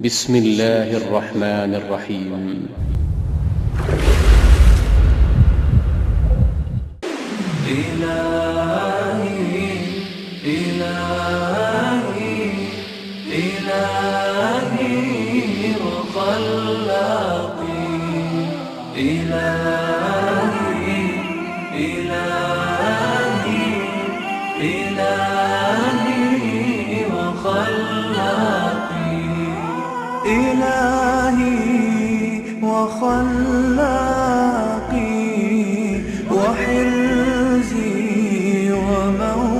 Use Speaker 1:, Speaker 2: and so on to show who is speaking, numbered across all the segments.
Speaker 1: بسم الله الرحمن الرحیم.
Speaker 2: إلهي إلهي إلهي وخلاقي إلهي إلهي إلهي وخلاقي إلهي وخلاقي وحرزي وموئلي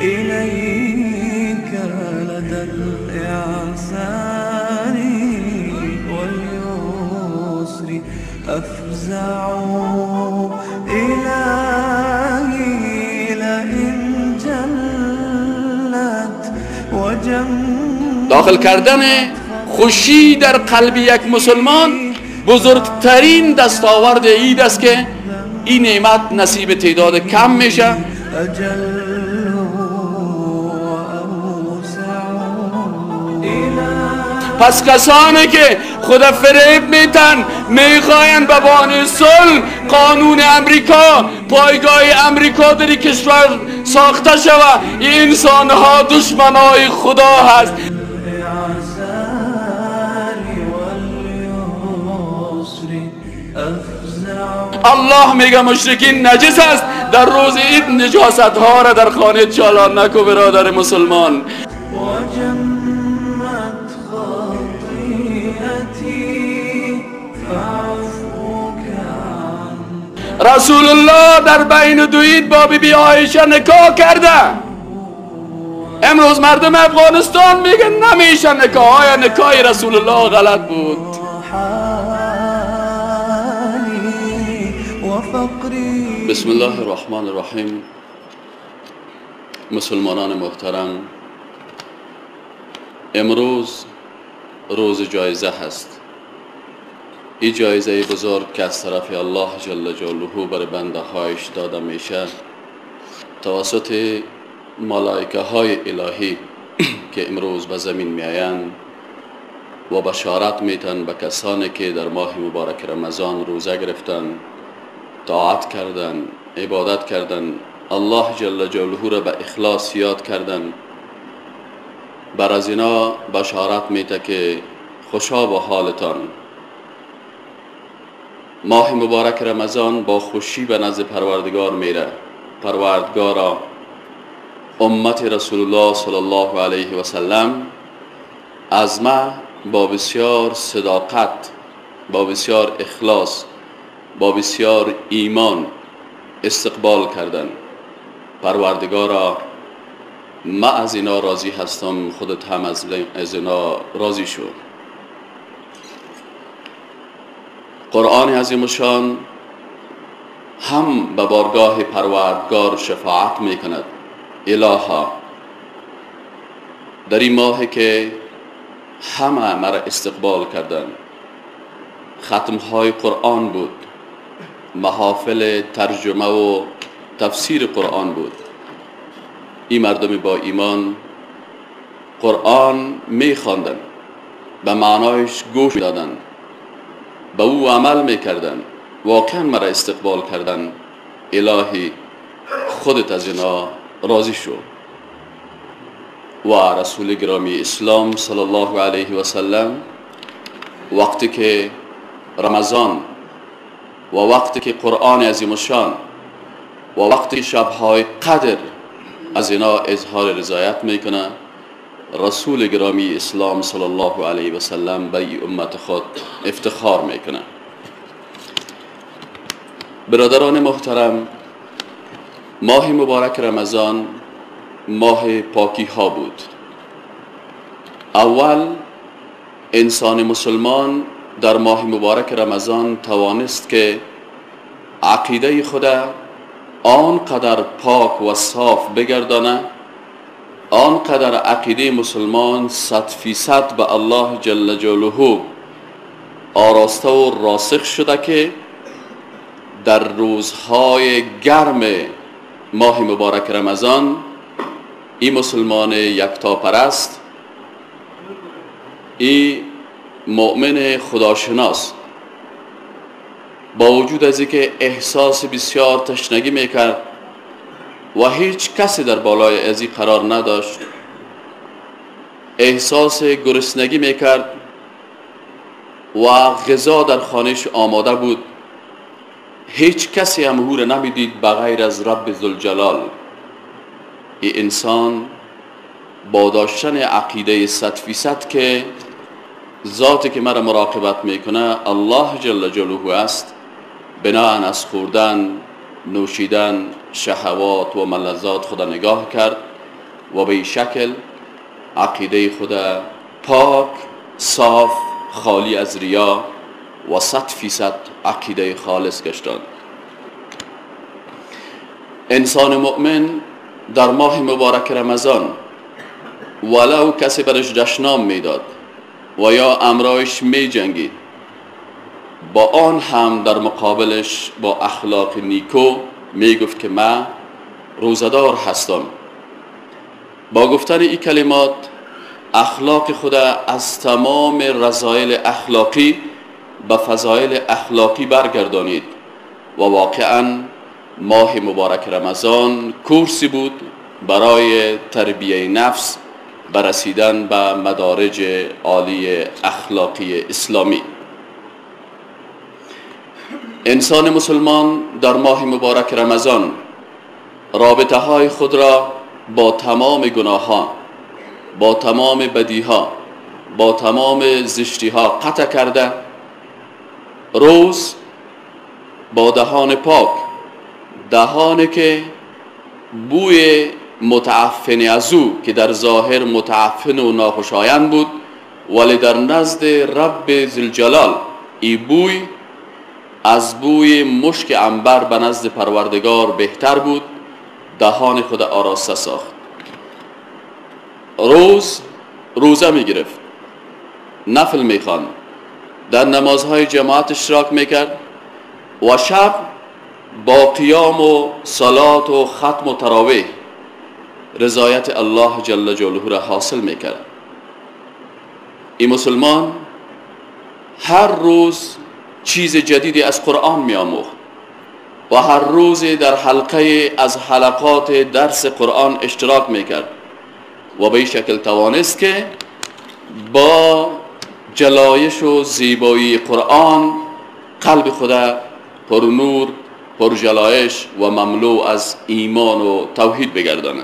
Speaker 2: إليك لدى الإعسان واليسر أفزع. إلهي لئن جلت وجمت.
Speaker 3: داخل کردن خوشی در قلب یک مسلمان بزرگترین دستاورد عید است که این نعمت نصیب تعداد کم میشه. پس کسانی که خود فریب میتن، میخواین به بان صلح قانون امریکا، پایگاه امریکا در کشور ساخته شود، این انسانها دشمنای خدا هست. الله میگه مشرکین نجس است، در روز عید نجاست ها را در خانه چالان نکو برادر مسلمان. رسول الله در بین دو عید با بی بی عایشه نکاح کرده. امروز مردم افغانستان میگن نمیشه نکاح. آیا نکاح رسول الله غلط بود؟ بسم الله الرحمن الرحیم. مسلمانان محترم، امروز روز جایزه هست. این جایزه بزرگ که از طرف الله جل جلاله بر بنده هایش داده میشه توسط ملائکه های الهی که امروز به زمین میآیند و بشارت میتن به کسانی که در ماه مبارک رمضان روزه گرفتن، طاعت کردن، عبادت کردن، الله جل جلاله را به اخلاص یاد کردن. بر از اینا بشارت میته که خوشا به حالتان. ماه مبارک رمضان با خوشی به نزد پروردگار میره. پروردگارا، امت رسول الله صلی الله علیه و سلم از ما با بسیار صداقت، با بسیار اخلاص، با بسیار ایمان استقبال کردن. پروردگارا، ما از اینا راضی هستم، خودت هم از اینا راضی شو. قرآن عظیم الشان هم به بارگاه پروردگار شفاعت میکند. الها، در این ماه که همه مرا استقبال کردن، ختمهای قرآن بود، محافل ترجمه و تفسیر قرآن بود، این مردم با ایمان قرآن میخواندن، به معنایش گوش دادن، به او عمل میکردن، واقعا مرا استقبال کردن. الهی خودت از اینا راضی شو. و رسول گرامی اسلام صلی الله علیه و سلم وقتی که رمضان و وقتی که قرآن عظیم الشان و وقتی شبهای قدر از اینا اظهار رضایت میکنه، رسول گرامی اسلام صلی الله علیه و سلم به امت خود افتخار میکنه. برادران محترم، ماه مبارک رمضان ماه پاکی ها بود. اول انسان مسلمان در ماه مبارک رمضان توانست که عقیده خود آنقدر پاک و صاف بگردانه، آنقدر عقیده مسلمان 100% به الله جل جلاله آراسته و راسخ شده که در روزهای گرم ماه مبارک رمضان این مسلمان یکتاپرست ای مؤمن خداشناس با وجود از اینکه احساس بسیار تشنگی میکرد و هیچ کسی در بالای ازی قرار نداشت، احساس گرسنگی میکرد و غذا در خانهش آماده بود، هیچ کسی هم او را نمیدید بغیر از رب ذوالجلال. این انسان با داشتن عقیده 100% که ذاتی که مرا مراقبت میکنه الله جل جلاله است، بناهن از خوردن، نوشیدن، شهوات و ملذات خود نگاه کرد و به این شکل عقیده خود پاک، صاف، خالی از ریا و 100% عقیده خالص گشتند. انسان مؤمن در ماه مبارک رمضان ولو کسی برش دشنام میداد و یا امرایش می جنگید، با آن هم در مقابلش با اخلاق نیکو می گفت که من روزدار هستم. با گفتن این کلمات اخلاق خود از تمام رذایل اخلاقی به فضایل اخلاقی برگردانید و واقعا ماه مبارک رمضان کورسی بود برای تربیه نفس برسیدن به مدارج عالی اخلاقی اسلامی. انسان مسلمان در ماه مبارک رمضان رابطه های خود را با تمام گناه ها، با تمام بدی ها، با تمام زشتی ها قطع کرده، روز با دهان پاک، دهانی که بوی متعفن از او که در ظاهر متعفن و ناخوشایند بود، ولی در نزد رب ذوالجلال ای بوی از بوی مشک عنبر به نزد پروردگار بهتر بود، دهان خود آراسته ساخت. روز روزه می گرفت، نفل می خواند، در نمازهای جماعت اشتراک می کرد و شب با قیام و صلات و ختم و تراویح رضایت الله جل جلاله را حاصل می کرد. این مسلمان هر روز چیز جدیدی از قرآن می آموخت و هر روز در حلقه از حلقات درس قرآن اشتراک می کرد و به این شکل توانست که با جلایش و زیبایی قرآن قلب خود پر نور، پر جلایش و مملو از ایمان و توحید بگردانه.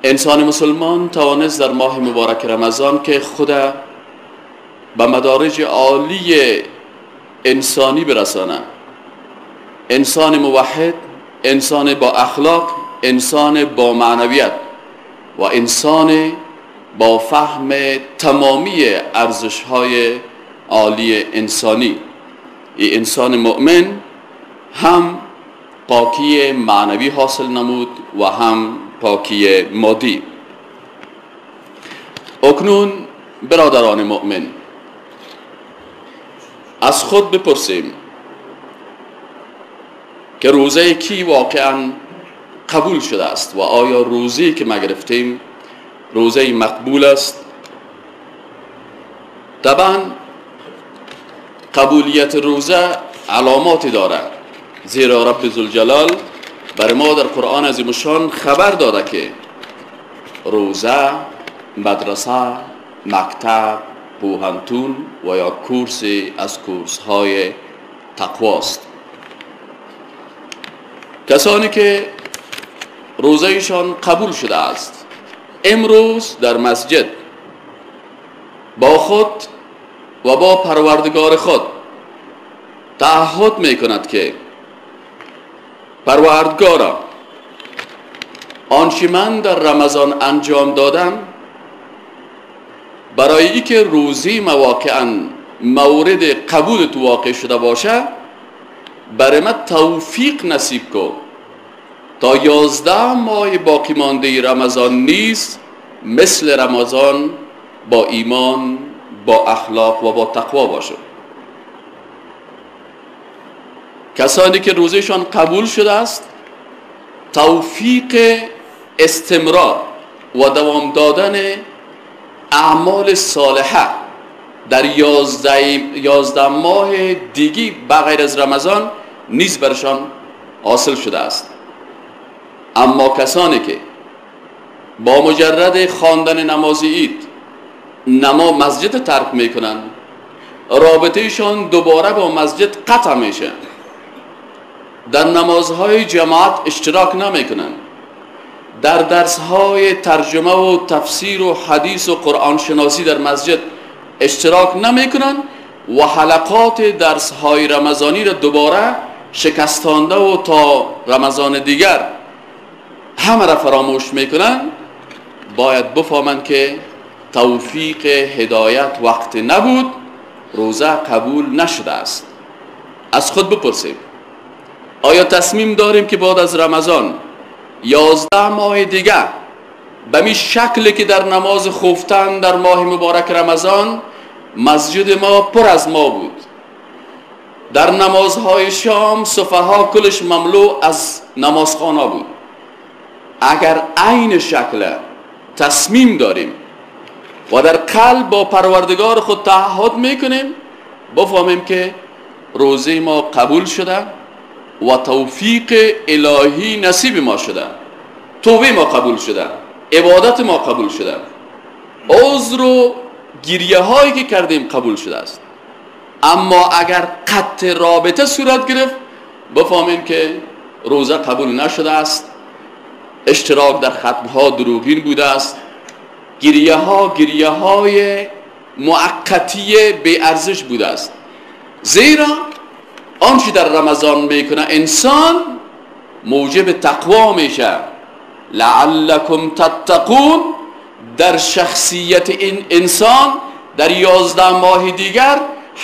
Speaker 3: انسان مسلمان توانست در ماه مبارک رمضان که خود به مدارج عالی انسانی برسانه، انسان موحد، انسان با اخلاق، انسان با معنویت و انسان با فهم تمامی ارزش‌های عالی انسانی، این انسان مؤمن هم پاکی معنوی حاصل نمود و هم پاکی مادی. اکنون برادران مؤمن از خود بپرسیم که روزه کی واقعا قبول شده است و آیا روزی که ما گرفتیم روزه مقبول است؟ طبعا قبولیت روزه علاماتی دارد، زیرا رب ذوالجلال بر ما در قرآن عظیم الشان خبر داده که روزه مدرسه، مکتب، پوهنتون و یا کورس از کورس های تقواست. کسانی که روزهشان قبول شده است امروز در مسجد با خود و با پروردگار خود تعهد می کند که پروردگارا، آنچه من در رمضان انجام دادم برای اینکه روزی مواقعا مورد قبول تو واقع شده باشه برای من توفیق نصیب کن تا 11 ماه باقی مانده رمضان نیز مثل رمضان با ایمان، با اخلاق و با تقوا باشه. کسانی که روزشان قبول شده است توفیق استمرار و دوام دادن اعمال صالحه در 11 ماه دیگی بغیر از رمضان نیز برشان حاصل شده است. اما کسانی که با مجرد خواندن نماز عید مسجد ترک میکنن، رابطهشان دوباره با مسجد قطع میشه، در نمازهای جماعت اشتراک نمیکنن، در درسهای ترجمه و تفسیر و حدیث و قرآن شناسی در مسجد اشتراک نمیکنن و حلقات درسهای رمضانی را دوباره شکستانده و تا رمضان دیگر همه را فراموش میکنن، باید بفهمند که توفیق هدایت وقت نبود، روزه قبول نشده است. از خود بپرسیم آیا تصمیم داریم که بعد از رمضان 11 ماه دیگه به می شکلی که در نماز خفتن در ماه مبارک رمضان مسجد ما پر از ما بود، در نمازهای شام صفحه ها کلش مملو از نمازخانه بود، اگر عین شکل تصمیم داریم و در قلب با پروردگار خود تعهد میکنیم، بفهمیم که روزه ما قبول شده و توفیق الهی نصیب ما شده، توبه ما قبول شده، عبادت ما قبول شده، عذر و گریه هایی که کردیم قبول شده است. اما اگر قطع رابطه صورت گرفت، بفهمیم که روزه قبول نشده است، اشتراک در ختم ها دروغین بوده است، گریه ها گریه های موقتی بی ارزش بوده است. زیرا آنچه در رمضان میکنه انسان موجب تقوا میشه. لعلکم تتقون در شخصیت این انسان در 11 ماه دیگر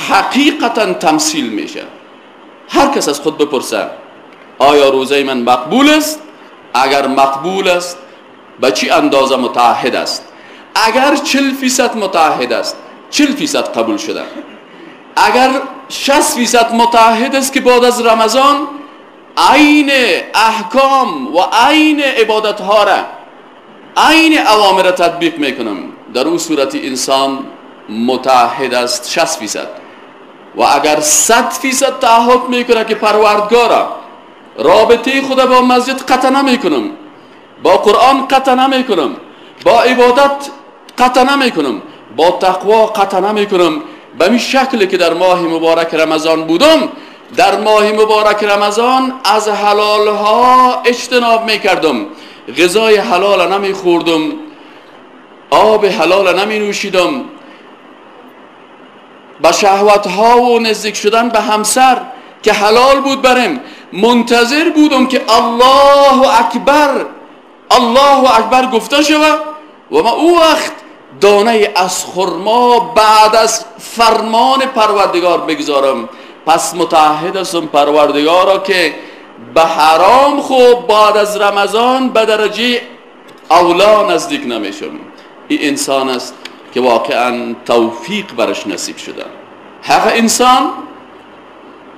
Speaker 3: حقیقتا تمثیل میشه. هر کس از خود بپرسه آیا روزه من مقبول است؟ اگر مقبول است به چی اندازه متعهد است؟ اگر 40% متعهد است، 40% قبول شده. اگر 60% متعهد است که بعد از رمضان عین احکام و عین عبادت ها را، عین اوامر را تطبیق میکنم، در اون صورت انسان متعهد است 60%. و اگر 100% تعهد میکنه که پروردگارا رابطه خود با مسجد قطع نمیکنم، با قرآن قطع نمیکنم، با عبادت قطع نمیکنم، با تقوا قطع نمیکنم، به این شکلی که در ماه مبارک رمضان بودم، در ماه مبارک رمضان از حلال ها اجتناب میکردم، غذای حلال نمیخوردم، آب حلال نمی نوشیدم، به شهوت ها و نزدیک شدن به همسر که حلال بود برم منتظر بودم که الله اکبر الله اکبر گفته شود و ما او وقت دانه از خرما بعد از فرمان پروردگار بگذارم. پس متعهد هستم پروردگارا که به حرام خوب بعد از رمضان به درجه اولا نزدیک نمیشم. این انسان است که واقعا توفیق برش نصیب شده. هغه انسان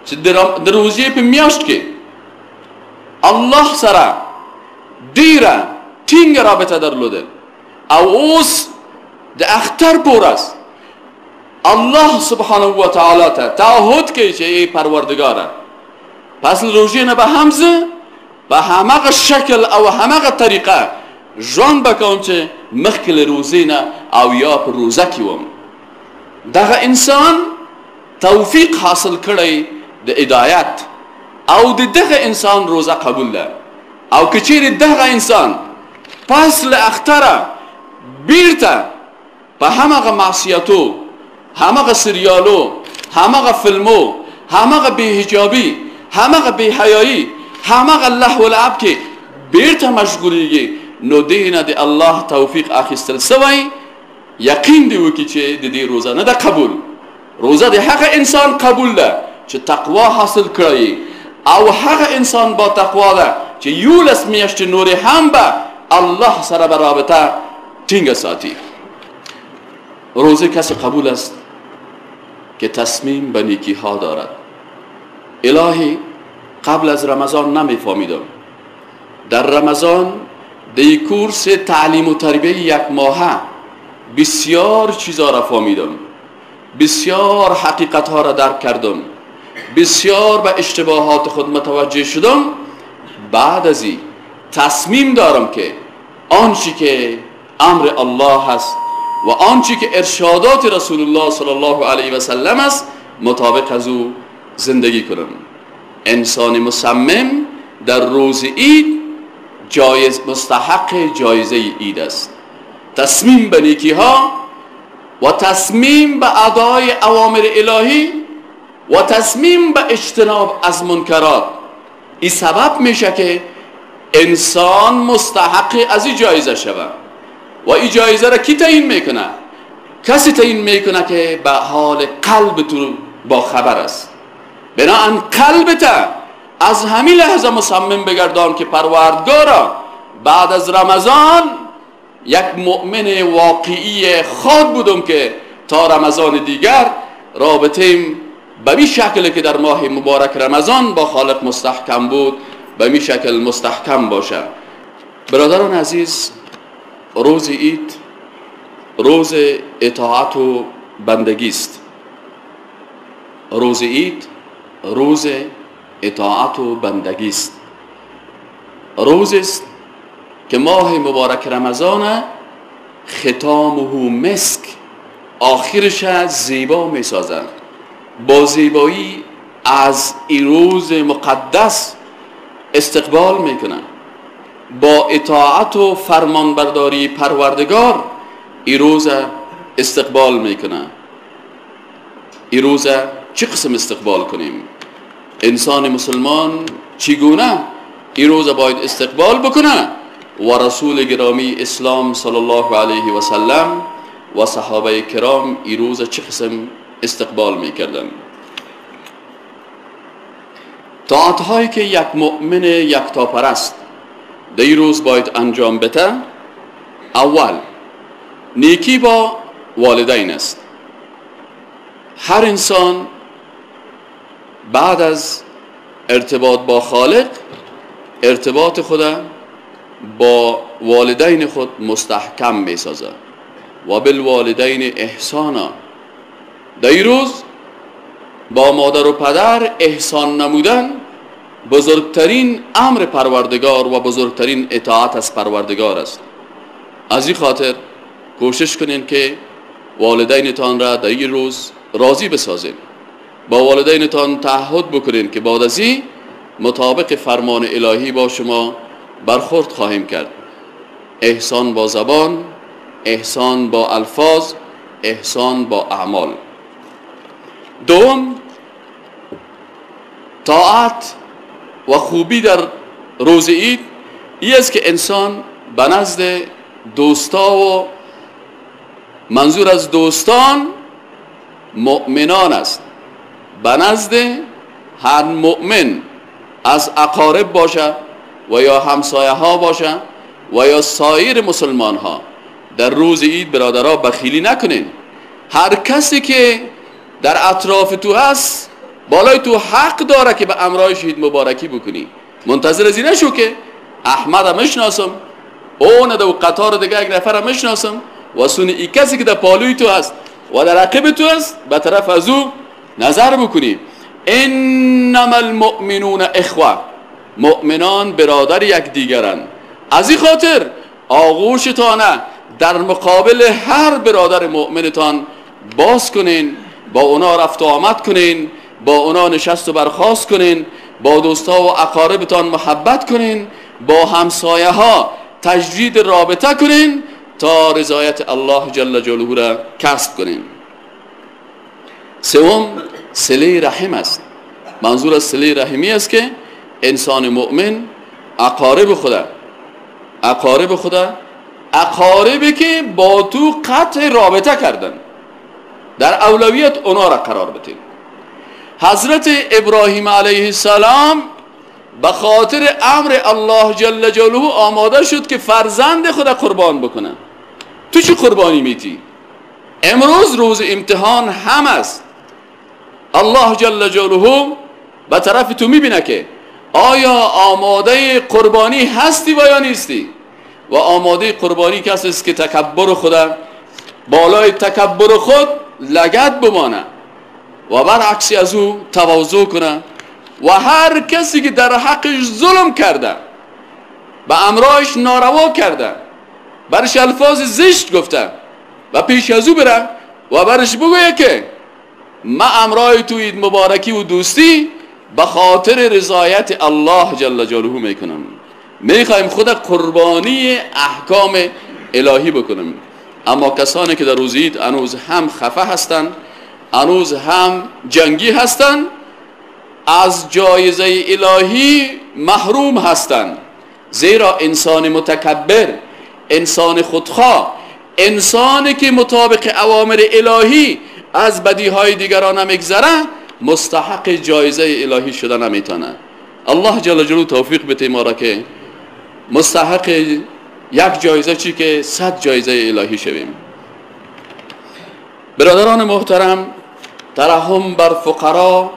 Speaker 3: چې د روزې په میاشت کې الله سره ډیره ټینګه رابطه درلوده او اوس د اختر په ورځ الله سبحانه و تعالی ته تعهد کوي چې ای پروردګاره پس له روژې نه به هم زه په هماغه شکل او هماغه طریقه ژوند به کوم چې مخکې له روزې نه او یا په روزه کې وم. دغه انسان توفیق حاصل کړی د هدایت او د دغه انسان روزه قبول ده. او که چیرې دغه انسان پس له اختره بیرته په هماغه معصیتو، هماغه سریالو، هماغه فیلمو، هماغه بی‌حجابی، هماغه بی‌حیایی، هماغه لهو لعب کې بیرته مشغولیږي، نو دې نه د الله توفیق اخیستل سوی، یقین دی وکړي چې د دې روزه نه ده قبول. روزه د هغه انسان قبول ده چې تقوا حاصل کړي او هغه انسان با تقوا ده چې 11 میاشتې نورې هم به الله سره به رابطه ټینګه ساتي. روزه کسی قبول است که تصمیم به نیکی ها دارد. الهی قبل از رمضان نمیفهمیدم، در رمضان دی کورس تعلیم و تربیه یک ماهه بسیار چیزا را فهمیدم، بسیار حقیقت ها را درک کردم، بسیار به اشتباهات خود متوجه شدم. بعد از این تصمیم دارم که آنچه که امر الله هست و آنچه که ارشادات رسول الله صلی الله علیه و سلم است مطابق از او زندگی کنم. انسان مصمم در روز عید جایز مستحق جایزه عید است. تصمیم به نیکی ها و تصمیم به ادای اوامر الهی و تصمیم به اجتناب از منکرات، این سبب میشه که انسان مستحق از این جایزه شود. و این جایزه را کی تعیین میکنه؟ کسی تعیین میکنه که به حال قلب تو با خبر است. بناهن قلب تا از همین لحظه مصمم بگردان که پروردگارا بعد از رمضان یک مؤمن واقعی خود بودم که تا رمضان دیگر رابطه‌ایم به می شکل که در ماه مبارک رمضان با خالق مستحکم بود به می شکل مستحکم باشه. برادران عزیز، روز عید روز اطاعت و بندگی است. روز عید روز اطاعت و بندگی است. روز است که ماه مبارک رمضان ختامه مسک، آخرش زیبا می سازند. با زیبایی از این روز مقدس استقبال میکنن. با اطاعت و فرمانبرداری پروردگار این روز استقبال میکنن. این روز چه قسم استقبال کنیم؟ انسان مسلمان چگونه این روز باید استقبال بکنه؟ و رسول گرامی اسلام صلی الله علیه و سلم و صحابه کرام این روز چه قسم استقبال میکردن؟ طاعت هایی که یک مؤمن یکتاپرست در این روز باید انجام بده، اول نیکی با والدین است. هر انسان بعد از ارتباط با خالق ارتباط خود با والدین خود مستحکم می سازد. و بالوالدین احسانا. در این روز با مادر و پدر احسان نمودن بزرگترین امر پروردگار و بزرگترین اطاعت از پروردگار است. از این خاطر کوشش کنین که والدینتان را در این روز راضی بسازین. با والدینتان تعهد بکنین که بعد از این مطابق فرمان الهی با شما برخورد خواهیم کرد. احسان با زبان، احسان با الفاظ، احسان با اعمال. دوم، طاعت و خوبی در روز عید این است که انسان به نزد دوستا و منظور از دوستان مؤمنان است، به نزد هر مؤمن از اقارب باشه و یا همسایه ها باشه و یا سایر مسلمان ها، در روز عید برادرها بخیلی نکنین. هر کسی که در اطراف تو هست بالای تو حق داره که به امرایش عید مبارکی بکنی. منتظر از این نشو که احمد هم میشناسم، اون در قطار دیگه یک نفر هم میشناسم و سون ای کسی که در پالوی تو هست و در عقب تو هست به طرف از او نظر بکنی. انما المؤمنون اخوه، مؤمنان برادر یک دیگرند. از این خاطر آغوشتان در مقابل هر برادر مؤمنتان باز کنین، با اونا رفت و آمد کنین، با اونا نشست و برخاست کنین، با دوستا و اقاربتان محبت کنین، با همسایه ها تجدید رابطه کنین تا رضایت الله جل جلاله را کسب کنین. سوم، صله رحم است. منظور از صله رحمی است که انسان مؤمن اقارب خدا، اقارب خدا، اقاربی که با تو قطع رابطه کردن، در اولویت اونا را قرار بدین. حضرت ابراهیم علیه السلام به خاطر امر الله جل جلاله آماده شد که فرزند خود قربان بکنه. تو چی قربانی میتی؟ امروز روز امتحان هم است. الله جل جلاله به طرف تو میبینه که آیا آماده قربانی هستی و یا نیستی. و آماده قربانی کسی است که تکبر خود بالای تکبر خود لگد بمانه و برعکس از او تواضع کنه و هر کسی که در حقش ظلم کرده، به امرایش ناروا کرده، برش الفاظ زشت گفته و پیش از او بره و برش بگویه که ما امرای تو عید مبارکی و دوستی به خاطر رضایت الله جل جلاله میکنم، میخوایم خود قربانی احکام الهی بکنم. اما کسانی که در روز عید هنوز هم خفه هستند، هنوز هم جنگی هستند، از جایزه الهی محروم هستند. زیرا انسان متکبر، انسان خودخواه، انسانی که مطابق اوامر الهی از بدیهای دیگران نمیگذره، مستحق جایزه الهی شده نمیتونه. الله جل جلاله توفیق بده ما را که مستحق یک جایزه چی که 100 جایزه الهی شویم. برادران محترم، ترحم بر فقرا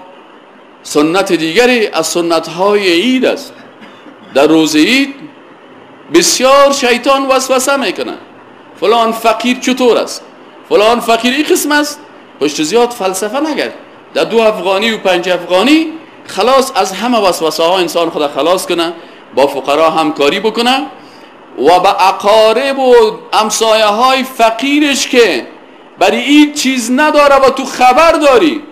Speaker 3: سنت دیگری از سنت های عید است. در روز عید بسیار شیطان وسوسه میکنه، فلان فقیر چطور است، فلان فقیر این قسم است. پشت زیاد فلسفه نگرد، در 2 افغانی و 5 افغانی خلاص از همه وسوسه ها انسان خود خلاص کنه، با فقرا همکاری بکنه و به اقارب و همسایه های فقیرش که برای این چیز نداره و تو خبر داری،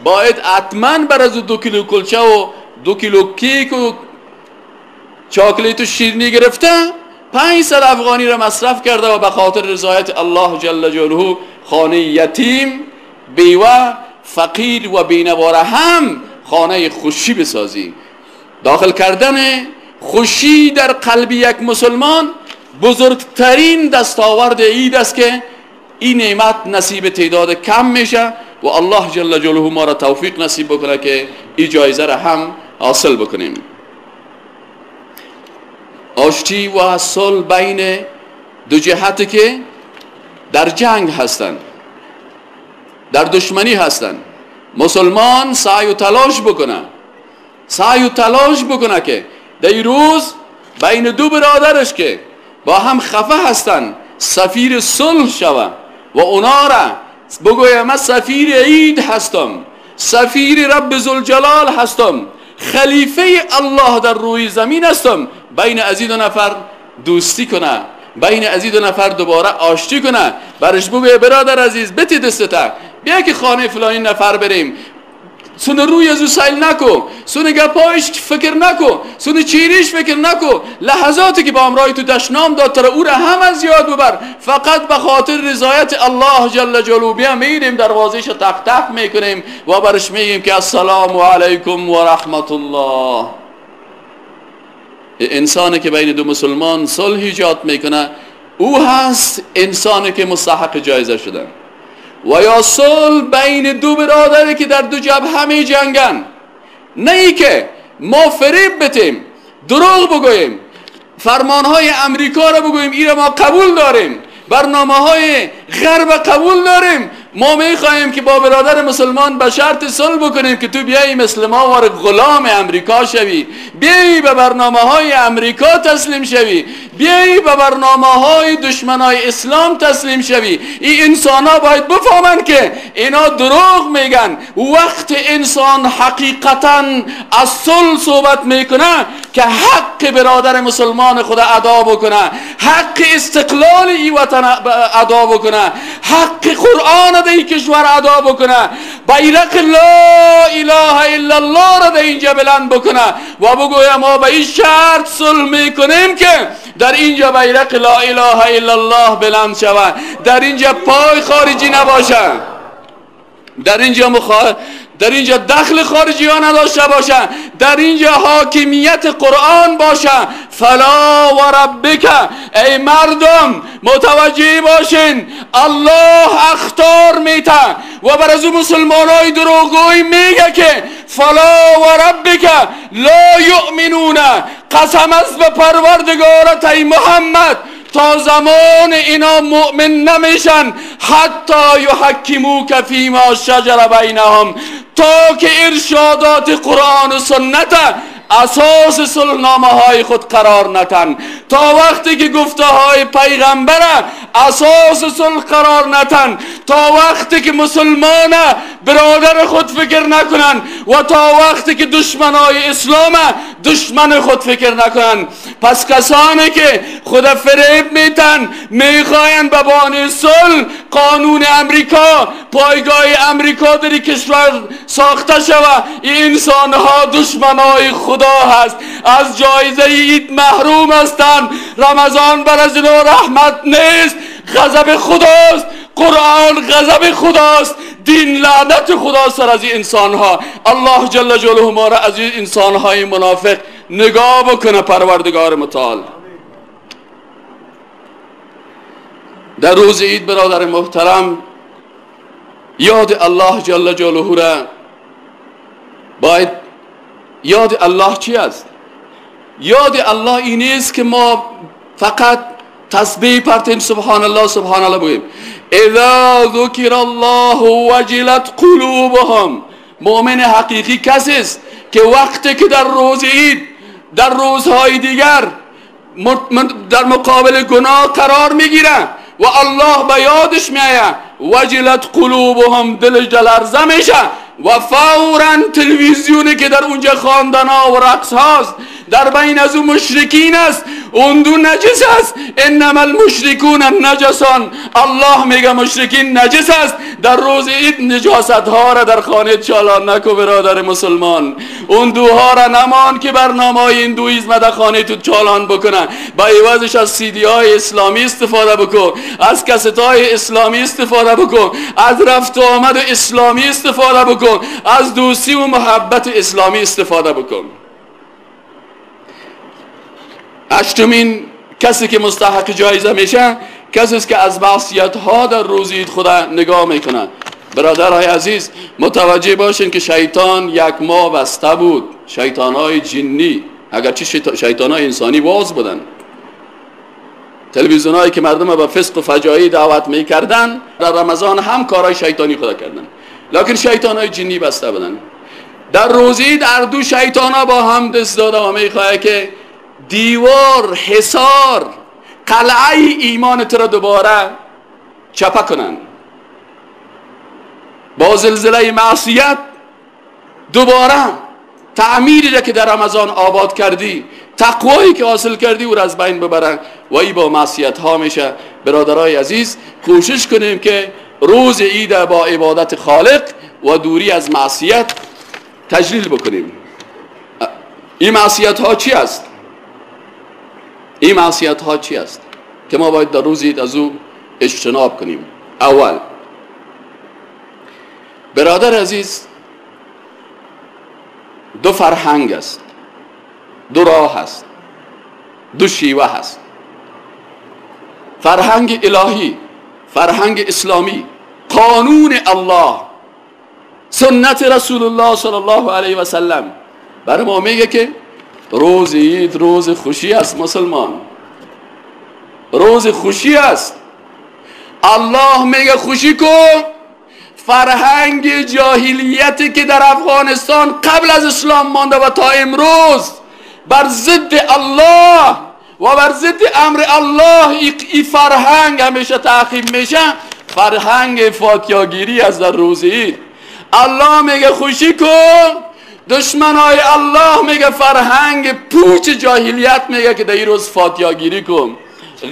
Speaker 3: باید حتما بر از 2 کیلو کلچه و 2 کیلو کیک و چاکلیت و شیرینی گرفته 500 افغانی را مصرف کرده و به خاطر رضایت الله جل جلاله خانه یتیم، بیوه، فقیر و بینواره هم خانه خوشی بسازی. داخل کردن خوشی در قلب یک مسلمان بزرگترین دستاورد عید است که این نعمت نصیب تعداد کم میشه و الله جل جلاله ما را توفیق نصیب بکنه که این جایزه را هم حاصل بکنیم. آشتی و صلح بین دو جهتی که در جنگ هستند، در دشمنی هستند، مسلمان سعی و تلاش بکنه، سعی و تلاش بکنه که در روز بین دو برادرش که با هم خفه هستند سفیر صلح شوه و اونا را بگویه من سفیر عید هستم، سفیر رب ذوالجلال هستم، خلیفه الله در روی زمین هستم. بین از این دو نفر دوستی کنه، بین از این دو نفر دوباره آشتی کنه، برش بگویه برادر عزیز بتی دستته، بیا که خانه فلانی نفر بریم، سون روی از او سیل نکو، سون گپایش فکر نکو، سون چیریش فکر نکو، لحظاتی که با امرای تو دشنام داد تر او را هم از یاد ببر، فقط به خاطر رضایت الله جل جلاله بیا میریم دروازهش تق تق میکنیم و برش میگیم که السلام علیکم و رحمت الله. انسانی که بین دو مسلمان صلح ایجاد میکنه او هست انسانی که مستحق جایزه شده. و یا صلح بین دو برادری که در دو جبهه می جنگن، نه ای که ما فریب بتیم، دروغ بگوییم، فرمانهای امریکا را بگوییم این را ما قبول داریم، برنامه های غرب قبول داریم، ما میخواهیم که با برادر مسلمان به شرط صلح بکنیم که تو بیایی مثل ما وار غلام امریکا شوی، بیایی به برنامه های امریکا تسلیم شوی، بیایی به برنامه های دشمنای اسلام تسلیم شوی. این انسان ها باید بفهمن که اینا دروغ میگن. وقت انسان حقیقتا از صلح صحبت میکنه که حق برادر مسلمان خود ادا بکنه، حق استقلال ای وطن ادا بکنه، حق قرآن در این کشور ادا بکنه، بیرق لا اله الا الله را در اینجا بلند بکنه و بگویه ما به این شرط صلح میکنیم که در اینجا بیرق لا اله الا الله بلند شود، در اینجا پای خارجی نباشه، در اینجا دخل خارجی ها نداشته باشه، در اینجا حاکمیت قرآن باشه. فلا و ربک، ای مردم متوجه باشین، الله اختار میته و بر از مسلمان های دروغگوی میگه که فلا و ربک لا یؤمنون، قسم است به پروردگارت ای محمد تا زمان اینا مؤمن نمیشن، حتی یحکموک فیما شجر بینهم، تا که ارشادات قرآن و سنت اساس صلحنامه های خود قرار نتن، تا وقتی که گفته های پیغمبر اساس صلح قرار نتن، تا وقتی که مسلمان برادر خود فکر نکنن و تا وقتی که دشمنای اسلام دشمن خود فکر نکنن. پس کسانی که خود فریب میتن، میخواین به بهانه صلح قانون امریکا، پایگاه امریکا در کشور ساخته شود، این انسانها دشمنای خدا هست، از جایزه عید محروم هستند. رمضان بر از اینا رحمت نیست، غضب خداست. قرآن غضب خداست، دین لعنت خداست از این انسانها. الله جل جلاله ما را از این انسانهای منافق نگاه بکنه پروردگار متعال. در روز عید برادر محترم، یاد الله جل جلاله را باید، یاد الله چی است؟ یاد الله این نیست که ما فقط تسبیح پرتیم سبحان الله سبحان الله بگیم. اذا ذکر الله وجلت قلوبهم. مؤمن حقیقی کسی است که وقتی که در روز عید، در روزهای دیگر در مقابل گناه قرار میگیره و الله به یادش میآید، وجلت قلوبهم، دلش لرزه میشه و فورا تلویزیونی که در اونجا خواندن ها و رقص هاست، در بین از اون مشرکین است، اون دو نجس است. انما المشرکون نجسان، الله میگه مشرکین نجس است. در روز عید نجاست ها را در خانه چالان نکو برادر مسلمان، اون دوها را نمان که برنامه های هندویزم در خانه تو چالان بکنه. با عوضش از سی دی های اسلامی استفاده بکن، از کست های اسلامی استفاده بکن، از رفت و آمد اسلامی استفاده بکن، از دوستی و محبت اسلامی استفاده بکن. هشتمین کسی که مستحق جایزه میشه، کسی است که از معصیت ها در روز عید خدا نگاه میکنه. برادرهای عزیز، متوجه باشین که شیطان یک ماه بسته بود، شیطان های جنی، اگرچه شیطان های انسانی باز بودن. تلویزیون هایی که مردم به فسق و فجایع دعوت میکردن، در رمضان هم کارهای شیطانی خدا کردن، لکن شیطان های جنی بسته بودن. در روز عید هر دو شیطان ها با هم دست داده و میخواه که دیوار، حصار، قلعه ایمان تو را دوباره چپه کنن. با زلزله معصیت دوباره تعمیری را که در رمضان آباد کردی، تقوایی که حاصل کردی، او را از بین ببرن و ای با معصیت ها میشه. برادرای عزیز، کوشش کنیم که روز عید با عبادت خالق و دوری از معصیت تجلیل بکنیم. این معصیت ها چی است؟ این معصیت ها چی است که ما باید در روز عید از او اجتناب کنیم؟ اول، برادر عزیز، دو فرهنگ است، دو راه است، دو شیوه هست. فرهنگ الهی، فرهنگ اسلامی، قانون الله، سنت رسول الله صلی الله علیه و سلم برای ما میگه که روز عید روز خوشی است. مسلمان، روز خوشی است. الله میگه خوشی کن. فرهنگ جاهلیتی که در افغانستان قبل از اسلام مانده و تا امروز بر ضد الله و بر ضد امر الله این فرهنگ همیشه تعقیب میشه، فرهنگ فاتیاگیری از در روز عید. الله میگه خوشی کن. دشمنای الله میگه فرهنگ پوچ جاهلیت میگه که در این روز فاتیاگیری کن،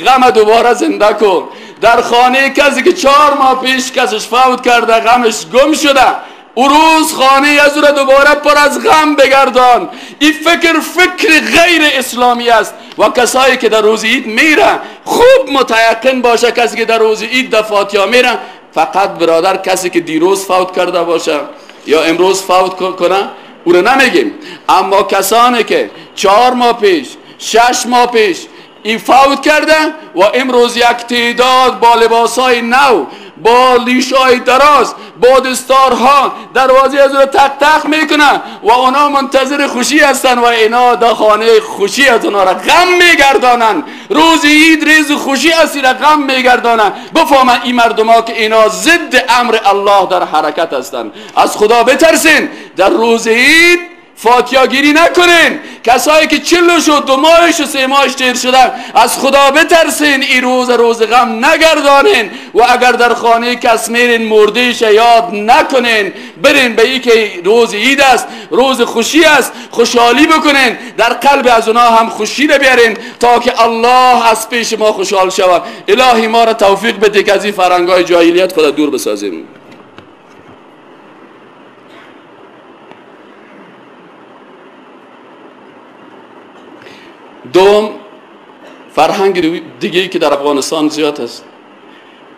Speaker 3: غم دوباره زنده کن. در خانه کسی که 4 ماه پیش کسش فوت کرده، غمش گم شده، او روز خانه از او را دوباره پر از غم بگردان. این فکر فکر غیر اسلامی است و کسایی که در روز عید میره خوب متیقن باشه کسی که در روز عید در فاتحه میره، فقط برادر کسی که دیروز فوت کرده باشه یا امروز فوت کنه او را نمیگیم، اما کسانی که 4 ماه پیش، 6 ماه پیش این فوت کرده و امروز یک تعداد با لباسهای نو، با لیشای دراز، با دستارها دروازه از او تق تق میکنه و اونا منتظر خوشی هستن و اینا در خانه خوشی از اونا را غم میگردانن. روز عید ریز خوشی هستی را غم میگردانن. بفهمن این مردم ها که اینا ضد امر الله در حرکت هستن. از خدا بترسین. در روز عید فاتیاگیری نکنین. کسایی که 40 شد، 2 ماهش و 3 ماهش تیر شدن، از خدا بترسین، این روز روز غم نگردانین. و اگر در خانه کس میرین مردهش یاد نکنین، برین به ای که روز عید است، روز خوشی است، خوشحالی بکنین، در قلب از اونا هم خوشی رو بیارین تا که الله از پیش ما خوشحال شود. الهی ما را توفیق بده که از این فرهنگ‌های جاهلیت خدا دور بسازیم. دوم، فرهنگ دیگه که در افغانستان زیاد است،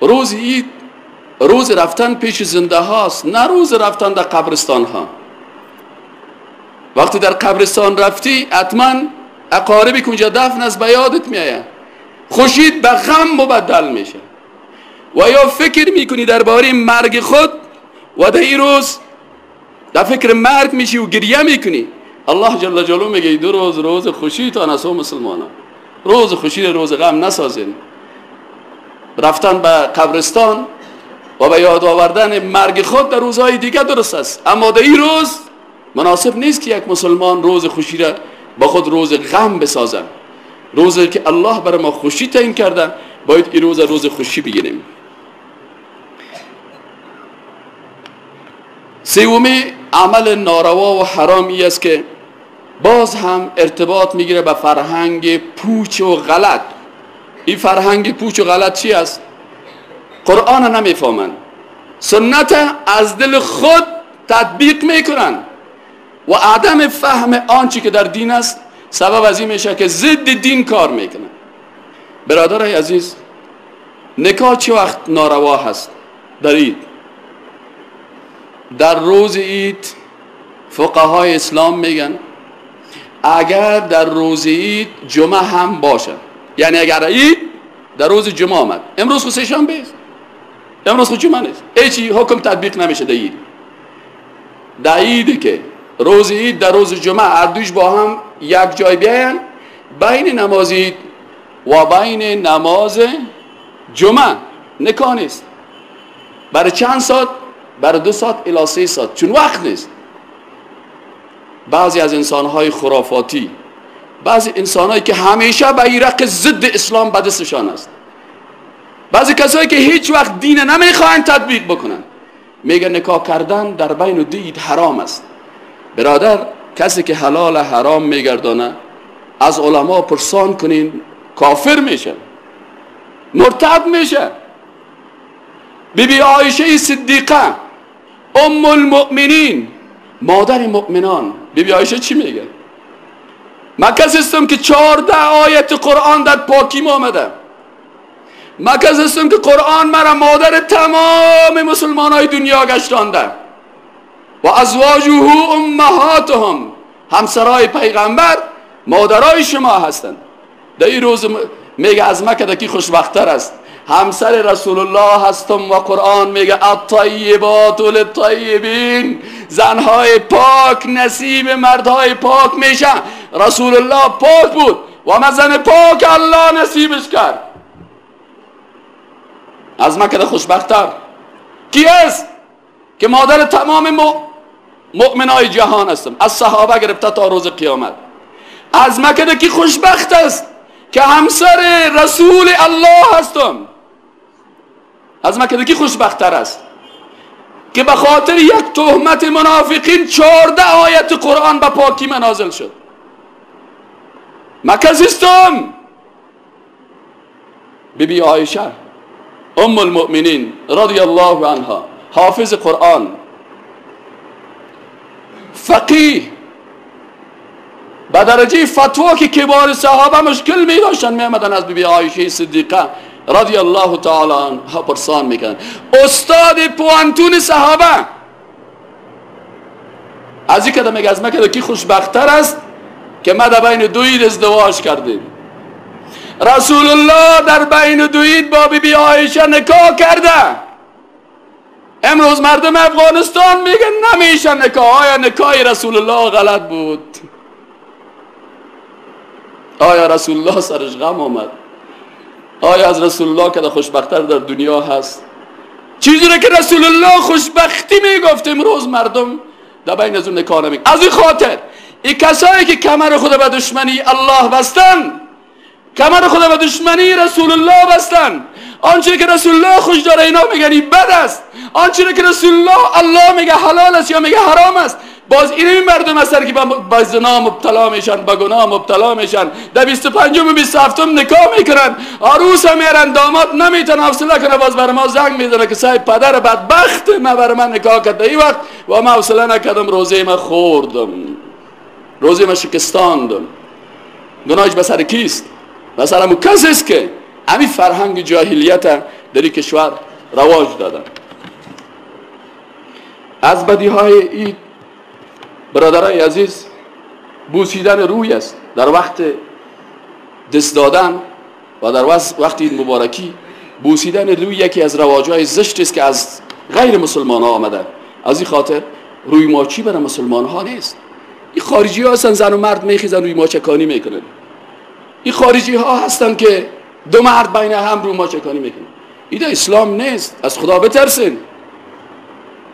Speaker 3: روز عید روز رفتن پیش زنده هاست، نه روز رفتن در قبرستان ها. وقتی در قبرستان رفتی حتما اقاربی که اونجا دفن است به یادت میآید، خوشید به غم مبدل میشه و یا فکر میکنی درباره مرگ خود و در این روز در فکر مرگ میشی و گریه میکنی. الله جل جلاله میگه دو روز روز خوشی تا نسو مسلمانان، روز خوشی روز غم نسازین. رفتن به قبرستان و به یاد آوردن مرگ خود در روزهای دیگه درست است، اما در این روز مناسب نیست که یک مسلمان روز خوشی را با خود روز غم بسازه. روزی که الله برای ما خوشی تعیین کرده باید این روز روز خوشی بگیریم. سومی عمل ناروا و حرامی است که باز هم ارتباط میگیره به فرهنگ پوچ و غلط. این فرهنگ پوچ و غلط چی است؟ قرآن نمیفهمند، سنت از دل خود تطبیق میکنن و عدم فهم آنچه که در دین است سبب از این میشه که ضد دین کار میکنن. برادرای عزیز، نکاح چه وقت ناروا هست؟ در عید. در روز عید فقهای اسلام میگن اگر در روز عید جمعه هم باشه، یعنی اگر عید در روز جمعه آمد، امروز خو سه شنبه است، امروز خو جمعه نیست، هیچی حکم تطبیق نمیشه در عید. در عید که روز عید در روز جمعه هر دوش با هم یک جای بیاین، بین نماز عید و بین نماز جمعه نکاح نیست. برای چند ساعت؟ برای 2 ساعت الی 3 ساعت، چون وقت نیست. بعضی از انسانهای خرافاتی، بعضی انسانهایی که همیشه بیرق ضد اسلام به دستشان است، بعضی کسایی که هیچ وقت دین نمیخواهند تطبیق بکنن، میگن نکاح کردن در بین دو عید حرام است. برادر، کسی که حلال حرام میگردانه از علما پرسان کنین، کافر میشه، مرتد میشه. بی بی عایشه صدیقه ام المؤمنین، مادر مؤمنان، بی بی عایشه چی میگه؟ من کسی هستم که 14 آیت قرآن در پاکیم آمده، من کسی هستم که قرآن مرا مادر تمام مسلمان های دنیا گشتانده، و ازواجه امهاتهم، همسرای پیغمبر مادرای شما هستند. در این روز میگه از مکه کی خوشبخت‌تر است؟ همسر رسول الله هستم و قرآن میگه الطیبات للطیبین، زنهای پاک نصیب مردهای پاک میشن. رسول الله پاک بود و من زن پاک الله نصیبش کرد. از مکه خوشبخت‌تر کی است که مادر تمام مؤمنای جهان هستم، از صحابه گرفته تا روز قیامت؟ از مکه کی خوشبخت است که همسر رسول الله هستم؟ از مکه کی خوشبخت‌تر است که به خاطر یک تهمت منافقین 14 آیت قرآن به پاکی منازل شد؟ مکه هستم. بی بی عایشه ام المؤمنین رضی الله عنها، حافظ قرآن، فقیه، به درجه فتوا که کبار صحابه مشکل می داشتن می آمدن از بی بی عایشه صدیقه رضی الله تعالی عنها پرسان میکنن. استاد پوانتون صحابه از این که میگه از مکه کی خوشبخت‌تر است که ما در بین دو عید ازدواج کردیم؟ رسول الله در بین دو عید با بی بی عایشه نکاح کرده. امروز مردم افغانستان میگن نمیشه نکاح. آیا نکاح رسول الله غلط بود؟ آیا رسول الله سرش غم آمد؟ آیا از رسول الله که خوشبخت‌تر در دنیا هست؟ چیزی را که رسول الله خوشبختی میگفت امروز مردم در بین از اون نکاح نمیگن. از این خاطر این کسایی که کمر خود به دشمنی الله بستن، کمر خود به دشمنی رسول الله بستن، آنچه که رسول الله خوش داره اینا میگن این بد است، آنچه که رسول الله الله میگه حلال است یا میگه حرام است، باز این مردم هستن که با زنا مبتلا میشن، با گناه مبتلا میشن، در 25 و 27 نکاح میکنن، عروس هم میارن، داماد نمیتونه حوصله کنه، باز بر ما زنگ میزنه که صاحب پدر بدبخت ما بر من نکاح کرد این وقت و ما حوصله نکردم، روزه ما خوردم، روزه ما شکستاندم. گناهش به سر کیست؟ به سر همون کسی است که همین فرهنگ جاهلیت در این کشور رواج دادن. از بدیهای این برادرای عزیز بوسیدن روی است در وقت دست دادن و در وقت این مبارکی. بوسیدن روی یکی از رواجهای زشت است که از غیر مسلمان ها آمده. از این خاطر روی ماچی برای مسلمان ها نیست. این خارجی ها هستن زن و مرد میخیزن روی ماچکانی میکنن. این خارجی ها هستن که دو مرد بین هم روی ماچکانی میکنن. این اسلام نیست. از خدا بترسین.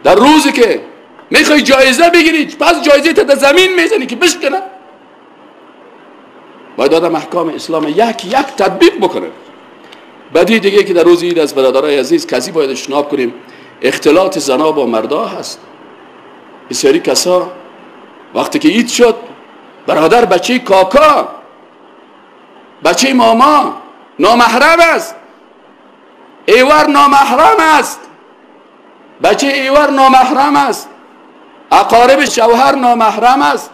Speaker 3: در روزی که میخوای جایزه بگیری پس جایزه تا در زمین میزنی که بشکنه. باید آدم احکام اسلام یک یک تطبیق بکنه. بدی دیگه که در روز عید از برادرای عزیز کسی باید اجتناب کنیم، اختلاط زنا با مردا هست. بسیاری کسا وقتی که عید شد، برادر بچه کاکا، بچه ماما نامحرم است، ایور نامحرم است، بچه ایور نامحرم است، اقارب شوهر نامحرم است.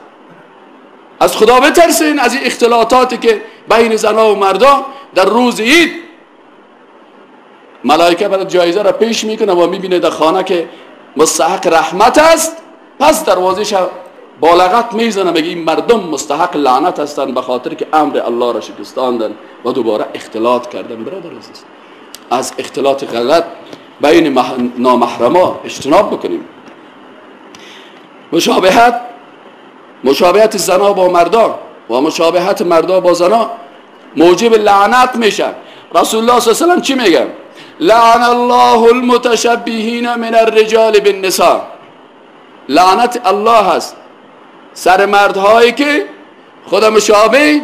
Speaker 3: از خدا بترسین از این اختلاطاتی که بین زنا و مردا در روز عید. ملائکه برای جایزه را پیش میکنه و میبینه در خانه که مستحق رحمت است، پس دروازه با لغت میزنه، میگه این مردم مستحق لعنت هستند به خاطر که امر الله را شکستاندن و دوباره اختلاط کردن. برادر عزیز، از اختلاط غلط بین نامحرما اجتناب بکنیم. مشابهت زنا با مردا و مشابهت مردا با زنا موجب لعنت میشه. رسول الله صلی الله علیه و سلم چی میگه؟ لعن الله المتشبهین من الرجال بالنساء. لعنت الله هست سر مردهایی که خود مشابه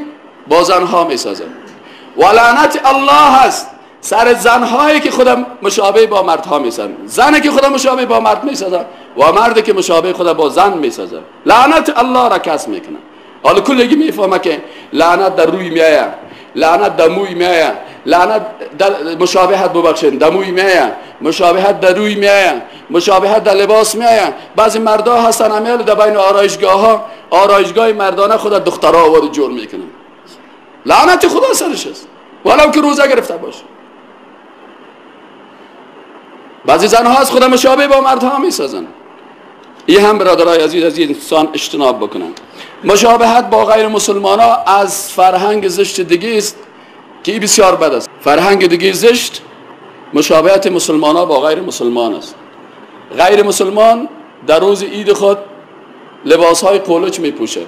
Speaker 3: با زنها میسازن، و لعنت الله هست سر زنهایی که خود مشابه با مردها میسازن، زنی که خود مشابه با مرد میسازن و مردی که مشابه خود با زن میسازن. لعنت الله را کس میکنه. حالا کلگی میفهمه که لعنت در روی میآید، لعنت در موی میآید، لعنت در مشابهت، ببخشید، در موی میآید، مشابهت در روی میآید، مشابهت در لباس میآید. بعضی مردا هستن امیال در بین آرایشگاه ها، آرایشگاه مردانه خود دخترها وارد جور میکنن. لعنت خدا سرش است ولو که روزه گرفته باشه. بعضی زنها از خود مشابه با مردها میسازن. این هم برادرای عزیز از انسان اجتناب بکنن. مشابهت با غیر مسلمان ها از فرهنگ زشت دیگه است که این بسیار بد است. فرهنگ دیگه زشت مشابهت مسلمان ها با غیر مسلمان است. غیر مسلمان در روز عید خود لباس های قلچ میپوشه.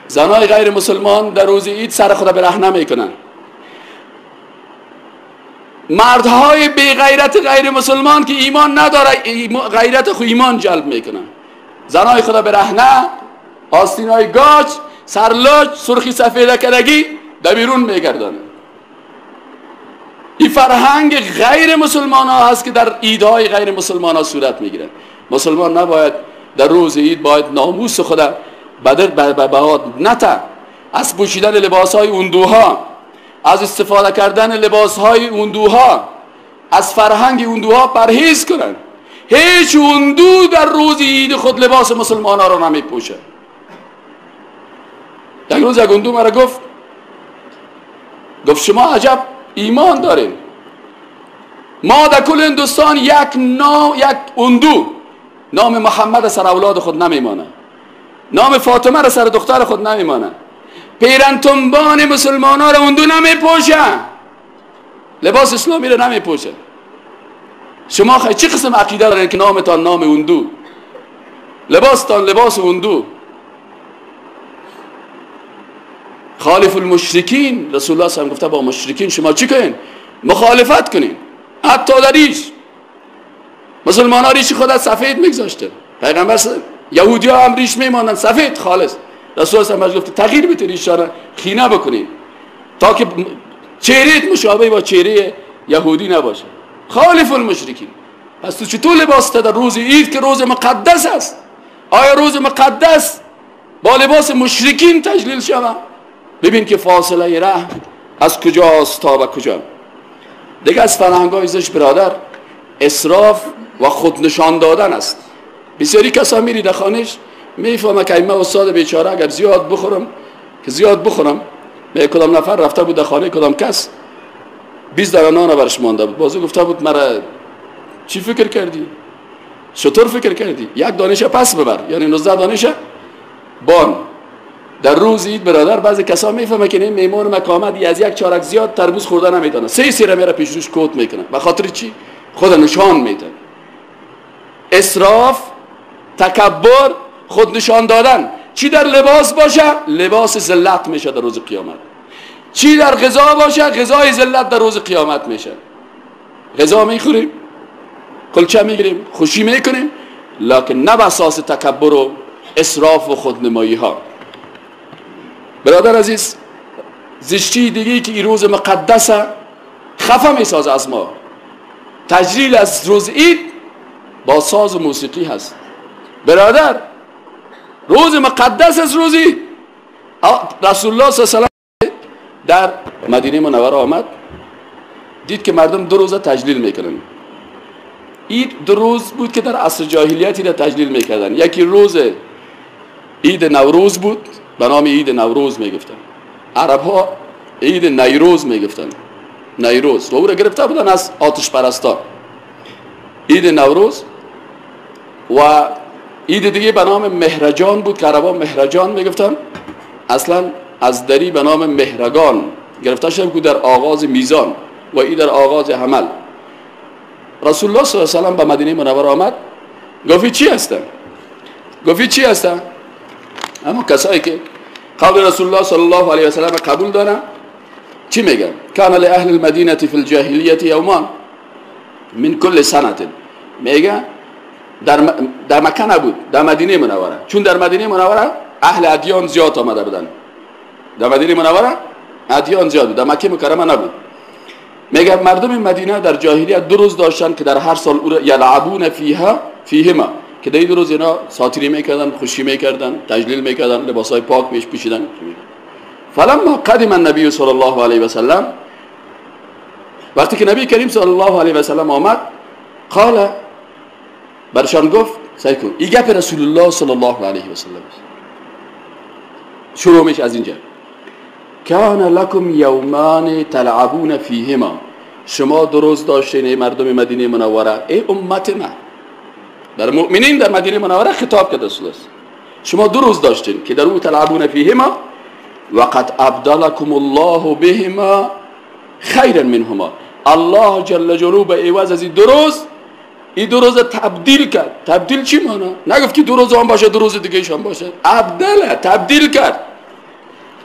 Speaker 3: زنای غیر مسلمان در روز عید سر خود برهنه میکنن. مردهای بی غیرت غیر مسلمان که ایمان نداره غیرت خو ایمان جلب میکنن. زنای خدا برهنه، آستینای گاج، سرلوچ، سرخی سفیده کردگی در بیرون میگردانه. این فرهنگ غیر مسلمان ها هست که در عیدهای غیر مسلمان ها صورت میگیره. مسلمان نباید در روز عید باید ناموس خدا بدر بهاد نته. از پوشیدن لباس های اندوها، از استفاده کردن لباس های اندوها، از فرهنگ اندوها پرهیز کنند. هیچ اندو در روز عید خود لباس مسلمان ها را نمی پوشه. یک روز یک اندو مرا گفت شما عجب ایمان دارین، ما در کل هندوستان یک اندو نام محمد سر اولاد خود نمیمانه، نام فاطمه را سر دختر خود نمیمانه، پیرن تنبان مسلمان ها را اندو نمیپوشه، لباس اسلامی را نمیپوشه. شما خیلی چه قسم عقیده دارین که نامتان نام اندو، لباستان لباس اندو؟ خالف المشرکین، رسول الله صلی الله علیه و گفته با مشرکین شما چی کنین؟ مخالفت کنین، حتی در ریش. مسلمان ها ریش خود سفید میگذاشته، پیغمبر یهودی ها هم ریش میمانند سفید خالص. رسول الله هم گفت تغییر بده ریش را، خینه بکنید تا که چهره مشابه با چهره یهودی نباشه. خالف المشرکین. پس تو چطور لباس در روز عید که روز مقدس است؟ آیا روز مقدس با لباس مشرکین تجلیل شود؟ ببین که فاصله رحم از کجاست تا به کجا. دیگه از فرهنگ‌های زشت برادر اسراف و خودنشان دادن است. بسیاری کسا میری در خانهش میفهمه که من استاد بیچاره اگر زیاد بخورم که زیاد بخورم. به کدام نفر رفته بود در خانه کدام کس 20 دانه نان برش مانده بود، بازو گفته بود مرا چی فکر کردی؟ چطور فکر کردی؟ یک دانش پس ببر، یعنی 19 دانش بان. در روز عید برادر بعضی کسا میفهمه که نه میمان مکامد از یک چارک زیاد تربوز خورده نمیتونه، سه سیره میره پیش روش کوت میکنه. به خاطر چی؟ خود نشان میده. اسراف، تکبر، خود نشان دادن. چی در لباس باشه؟ لباس ذلت میشه در روز قیامت. چی در غذا باشه؟ غذای ذلت در روز قیامت میشه. غذا میخوریم، کلچه میگیریم، خوشی میکنیم، لکن نه به اساس تکبر و اسراف و خودنمایی ها. برادر عزیز، زشتی دیگه که این روز مقدس خفه میسازه از ما، تجلیل از روز عید با ساز و موسیقی هست. برادر روز مقدس از روز عید، رسول الله صلی الله علیه و سلم در مدینه منوره آمد، دید که مردم دو روزه تجلیل میکنن. عید دو روز بود که در عصر جاهلیت را تجلیل میکردن. یکی روز عید نوروز بود، به نام عید نوروز میگفتن. عرب ها عید نیروز میگفتن، نیروز، و او را گرفته بودن از آتش پرستا. عید نوروز. و عید دیگه به نام مهرجان بود که عرب ها مهرجان میگفتن، اصلا از دری به نام مهرگان گرفته شده بود در آغاز میزان و ای در آغاز حمل. رسول الله صلی الله علیه و سلم به مدینه منوره آمد، گفت چی هستن؟ گفت چی هستن؟ اما کسایی که قول رسول الله صلی الله علیه و سلم قبول دارن چی میگن؟ کان لاهل المدینه فی الجاهلیه یومان من کل سنه. میگه در مکه نبود، در مدینه منوره، چون در مدینه منوره اهل ادیان زیاد آمده بودن. در مدینه منوره ادیان زیاد بود، در مکه مکرمه نبود. میگه مردم مدینه در جاهلیت دو روز داشتن که در هر سال او را یلعبون فیها فیهما، که در این دو روز اینا ساتری میکردن، خوشی میکردن، تجلیل میکردن، لباسای پاک میش پوشیدن. فلما قدم النبی صلی الله علیه و سلم، وقتی که نبی کریم صلی الله علیه و سلم آمد، قال، برشان گفت، سعی کن این گپ رسول الله صلی الله علیه و سلم شروع میشه از اینجا. کان لکم یومان تلعبون فیهما، شما دو روز داشتین ای مردم مدینه منوره، ای امت من. در مؤمنین در مدینه منوره خطاب کرد رسول الله، شما دو روز داشتین که در او تلعبون فیهما وقد ابدلکم الله بهما خیرا منهما. الله جل جلاله به عوض از این دو روز، این دو روز تبدیل کرد. تبدیل چی مانا؟ نگفت که دو روز هم باشه دو روز دیگه هم باشه، ابدله، تبدیل کرد.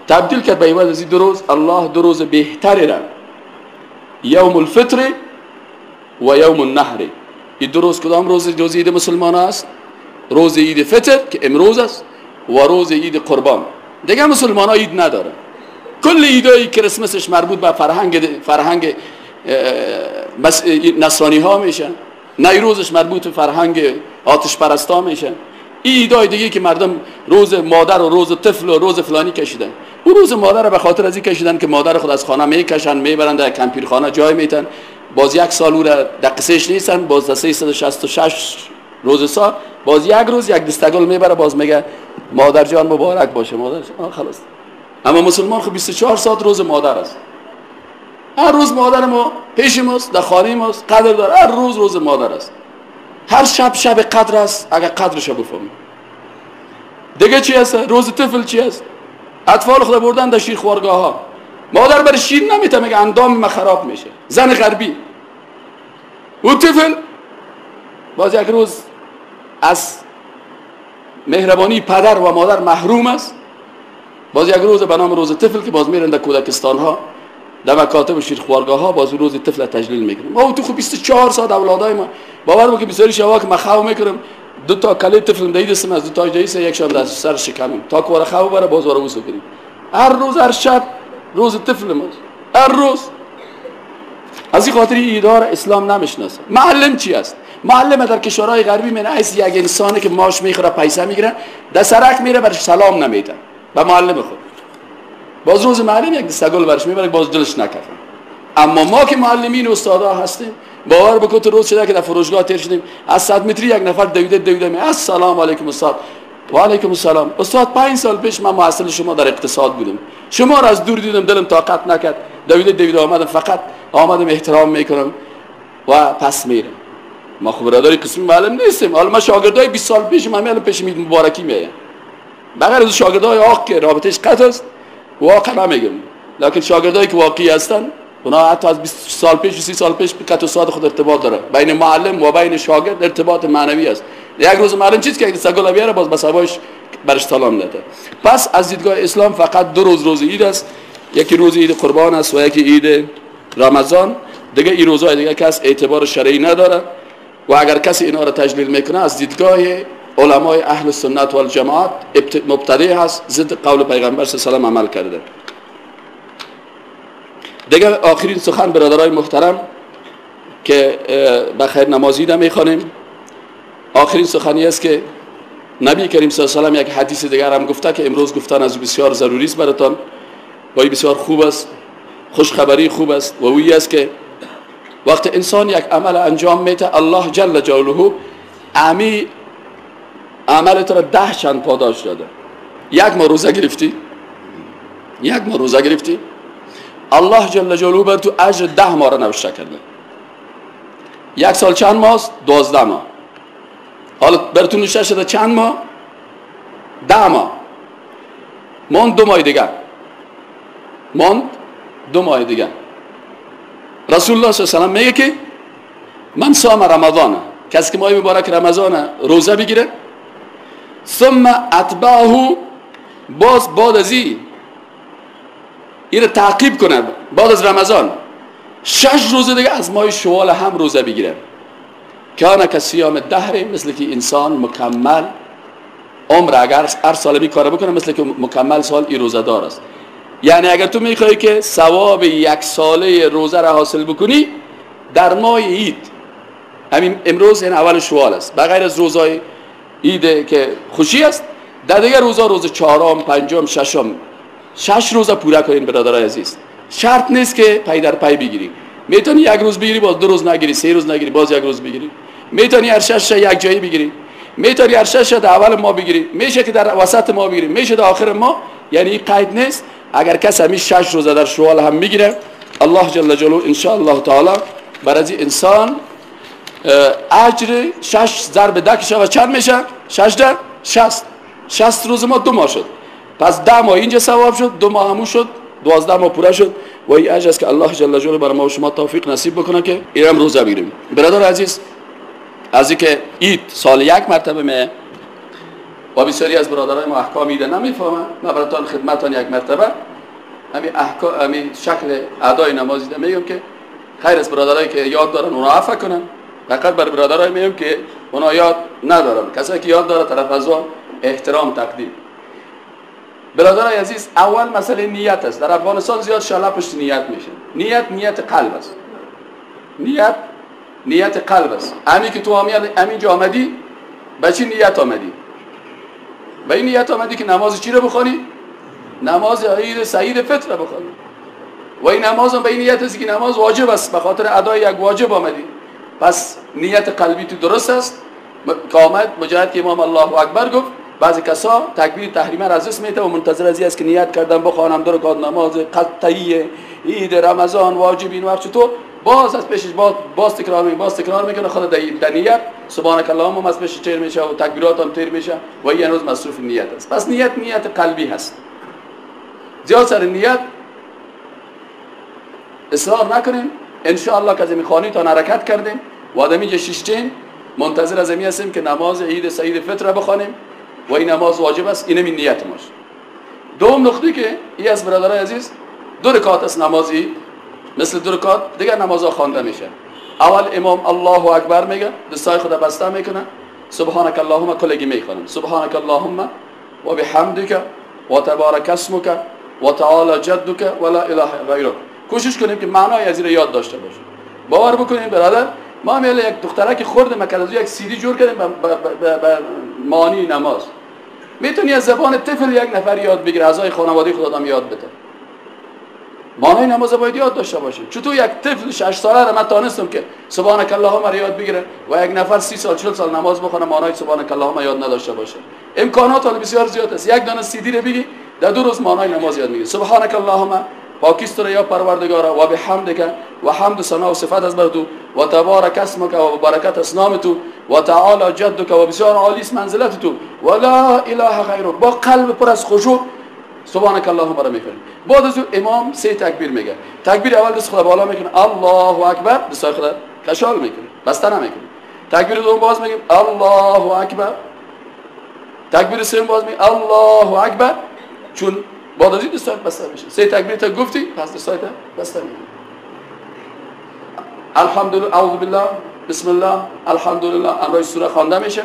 Speaker 3: تبدیل کرد به عوض از این دو روز الله دو روز بهتری را، یوم الفطر و یوم النحر. این دو روز کدام روز؟ روز عید مسلمان است، روز عید فطر که امروز است، و روز عید قربان. دیگه مسلمان ها عید نداره. کل عیدایی کریسمسش مربوط به فرهنگ نصرانی ها میشه، نیروزش مربوط به فرهنگ آتش پرستا میشه. این عیدای دیگه که مردم روز مادر و روز طفل و روز فلانی کشیدن، اون روز مادر به خاطر از این کشیدن که مادر خود از خانه میکشن میبرن در کمپیرخانه جای میتن، باز یک سال او را در قصهش نیستن، باز در 366 روز سال باز یک روز یک دستگل میبره، باز میگه مادر جان مبارک باشه مادر جان، خلاص. اما مسلمان خب 24 ساعت روز مادر است. هر روز مادر ما پیش ماست، در خانه ماست، قدر داره. هر روز روز مادر است. هر شب شب قدر است اگر قدرش بفهمی. دیگه چی است؟ روز طفل چی است؟ اطفال خود بردن در شیرخوارگاه ها، مادر برای شیر نمیته، میگه اندام ما خراب میشه. زن غربی او طفل باز یک روز از مهربانی پدر و مادر محروم است. باز یک روز به نام روز طفل که باز میرن در کودکستان ها، در مکاتب و شیرخوارگاه ها، باز روز طفل تجلیل میکنن. ما تو خب 24 ساعت اولادای ما، باور بکن که بسیاری شبا که من خو میکنم دو تا کله طفل دیده دستم از دو تا دیسه یک شب دست سر شکمم تا کوره خو بره باز وره وصل کنیم. هر روز هر شب روز طفل ماست، هر روز. از این خاطر ایدار اسلام نمیشناسه. معلم چی است؟ معلم در کشورهای غربی من عیس یک انسانه که ماش میخوره پیسه میگیره، در سرک میره برش سلام نمیده به معلم خود. باز روز معلم یک دسته گل برش میبره باز دلش نکفه. اما ما که معلمین و استادا هستیم باور بکن تو روز شده که در فروشگاه تیر شدیم از 100 متری یک نفر دویده دویده می السلام علیکم استاد. و علیکم السلام استاد، 5 سال پیش من محصل شما در اقتصاد بودم، شما را از دور دیدم دلم طاقت نکرد، دویده دویده آمدم، فقط آمدم احترام میکنم و پس میرم. ما خب برادری قسمی معلم نیستیم. حالا ما شاگردای 20 سال پیش من الان پیش مبارکی میایم، بغیر از شاگردای آق که رابطهش قطع است واقعا نمیگم، لکن شاگردایی که واقعی هستن اونا حتی از 20 سال پیش و 30 سال پیش به قطع ساعت خود ارتباط داره. بین معلم و بین شاگرد ارتباط معنوی است. یک روز معلم چیز که یک سگل بیاره باز به سبایش برش سلام نده. پس از دیدگاه اسلام فقط دو روز روز عید است، یکی روز عید قربان است و یکی عید رمضان. دیگه این روزهای دیگه کس اعتبار شرعی نداره و اگر کسی اینا را تجلیل میکنه از دیدگاه علمای اهل سنت و الجماعت مبتدع هست، ضد قول پیغمبر صلی الله علیه و عمل کرده. دیگه آخرین سخن برادرای محترم که بخیر نمازی نمیخوانیم، آخرین سخنی است که نبی کریم صلی الله علیه و سلم یک حدیث دیگر هم گفته که امروز گفتن از بسیار ضروری است براتان و بسیار خوب است، خوشخبری خوب است، و اویی است که وقت انسان یک عمل انجام میده الله جل جلاله امی عمل تو را 10 چند پاداش داده. یک ماه روزه گرفتی، یک ماه روزه گرفتی، الله جل جلاله بر تو اجر 10 ماه را نوشته کرده. یک سال چند ماه است؟ 12 ماه. حالا بر تو نوشته شده چند ماه؟ 10 ماه. ماند 2 ماه دیگه، ماند 2 ماه دیگه. رسول الله صلی الله علیه و سلم میگه که من صام رمضان، کسی که ماه مبارک رمضان روزه بگیره، ثم اتبعه، باز بعد از این رو تعقیب کنه، بعد از رمضان 6 روز دیگه از ماه شوال هم روزه بگیره، کان کصیام الدهر، مثل که انسان مکمل عمر اگر هر سال می کار بکنه مثل که مکمل سال ای روزه دار است. یعنی اگر تو میخوای که ثواب یک ساله روزه را حاصل بکنی در ماه عید، همین امروز این اول شوال است، بغیر از روزهای عید که خوشی است، در دیگر روزها روز 4م 5م 6م 6 روزه پوره کنین برادرای عزیز. شرط نیست که پی در پی بگیری، میتونی یک روز بگیری باز 2 روز نگیری، 3 روز نگیری باز یک روز بگیری، میتونی هر 6 یک جایی بگیری، میتونی هر 6 در اول ما بگیری، میشه که در وسط ما بگیری، میشه در آخر ما، یعنی این قید نیست. اگر کس همین 6 روزه در شوال هم میگیره الله جل جلاله ان شاء الله تعالی بر از انسان اجر 6 ضرب 10 شود چند میشه؟ 6 در 60. 60 روز ما 2 ماه شد، پس 10 ماه اینجا ثواب شد، 2 ماه همون شد، 12 ماه پوره شد. و این اجر است که الله جل جلاله برای ما و شما توفیق نصیب بکنه که اینم روزه بگیریم. برادر عزیز، از اینکه عید سال یک مرتبه می و بسیاری از برادرای ما احکام عید نمیفهمن، من براتون خدمتتون یک مرتبه همین احکام همین شکل ادای نماز عید میگم که خیر از برادرایی که یاد دارن اونا عفو کنن، فقط بر برادرای میگم که اونا یاد ندارن، کسایی که یاد داره طرف از احترام تقدیم. برادرای عزیز، اول مسئله نیت است. در افغانستان زیاد شاله پشت نیت میشه. نیت نیت قلب است. نیت نیت قلب است. همین که تو همینجا آمدی به چی نیت آمدی؟ به این نیت آمدی که نماز چی رو بخوانی؟ نماز عید سعید فطر رو بخوانی. و این نماز هم به این نیت است که نماز واجب است، به خاطر ادای یک واجب آمدی. پس نیت قلبی تو درست است. که آمد مجرد که امام الله اکبر گفت، بعضی کسا تکبیر تحریمه را از دست میده و منتظر از است که نیت کردم بخوانم 2 رکعت نماز قطعی عید رمضان واجب این وقت تو باز از پیشش باز تکرار میکنه، باز تکرار میکنه، خود در نیت سبحانك اللهم از پیشش تیر میشه و تکبیرات هم تیر میشه و این هنوز مصروف نیت است. پس نیت نیت قلبی هست. زیاد سر نیت اصرار نکنیم. ان شاء الله که از خانه تا حرکت کردیم و آدمی ششتیم منتظر از می هستیم که نماز عید سعید فطر را بخوانیم و این نماز واجب است. اینم این نیت ماست. دوم نقطه که ای از برادرای عزیز، 2 رکعت است نماز عید، مثل 2 رکعت دیگر نمازها خوانده میشه. اول امام الله اکبر میگه، دستای خود بسته میکنه، سبحانك اللهم کلگی میخوانم، سبحانك اللهم و بحمدک و تبارک اسمک و تعالی جدک و لا اله غیرک. کوشش کنیم که معنای از این یاد داشته باشیم. باور بکنیم برادر، ما هم یک دخترک خورد مکه یک سیدی جور کردیم به معنی نماز. میتونی از زبان طفل یک نفر یاد بگیره، اعضای خانواده خود آدم یاد بده. معنی نماز باید یاد داشته باشیم. چطور یک طفل 6 ساله را من تانستم که سبحانك اللهم را یاد بگیره و یک نفر 30 سال 40 سال نماز بخونه معنای سبحانك اللهم یاد نداشته باشه؟ امکانات حال بسیار زیاد است. یک دانه سیدی رو بگی در 2 روز معنای نماز یاد میگیره. سبحانك اللهم پاکیست را یا پروردگارا، و بحمدک و حمد و ثنا و صفت از بر تو، و تبارک اسمک و برکت اسنام تو، و تعالی جدک و بسیار عالی است منزلت تو، و لا اله غیرک. با قلب پر از خشوع سبحانك اللهم را میکنیم. بعد از امام 3 تکبیر میگه. تکبیر اول دست خدا بالا میکنه الله اکبر، دست خدا کشال میکنه، بسته نمیکنه. تکبیر دوم باز میگیم الله اکبر. تکبیر سوم باز میگیم الله اکبر. چون بعد از این دست بسته میشه. 3 تکبیر تا گفتی پس دست بسته میشه. الحمدلله، اعوذ بالله، بسم الله، الحمدلله، امرای سوره خوانده میشه.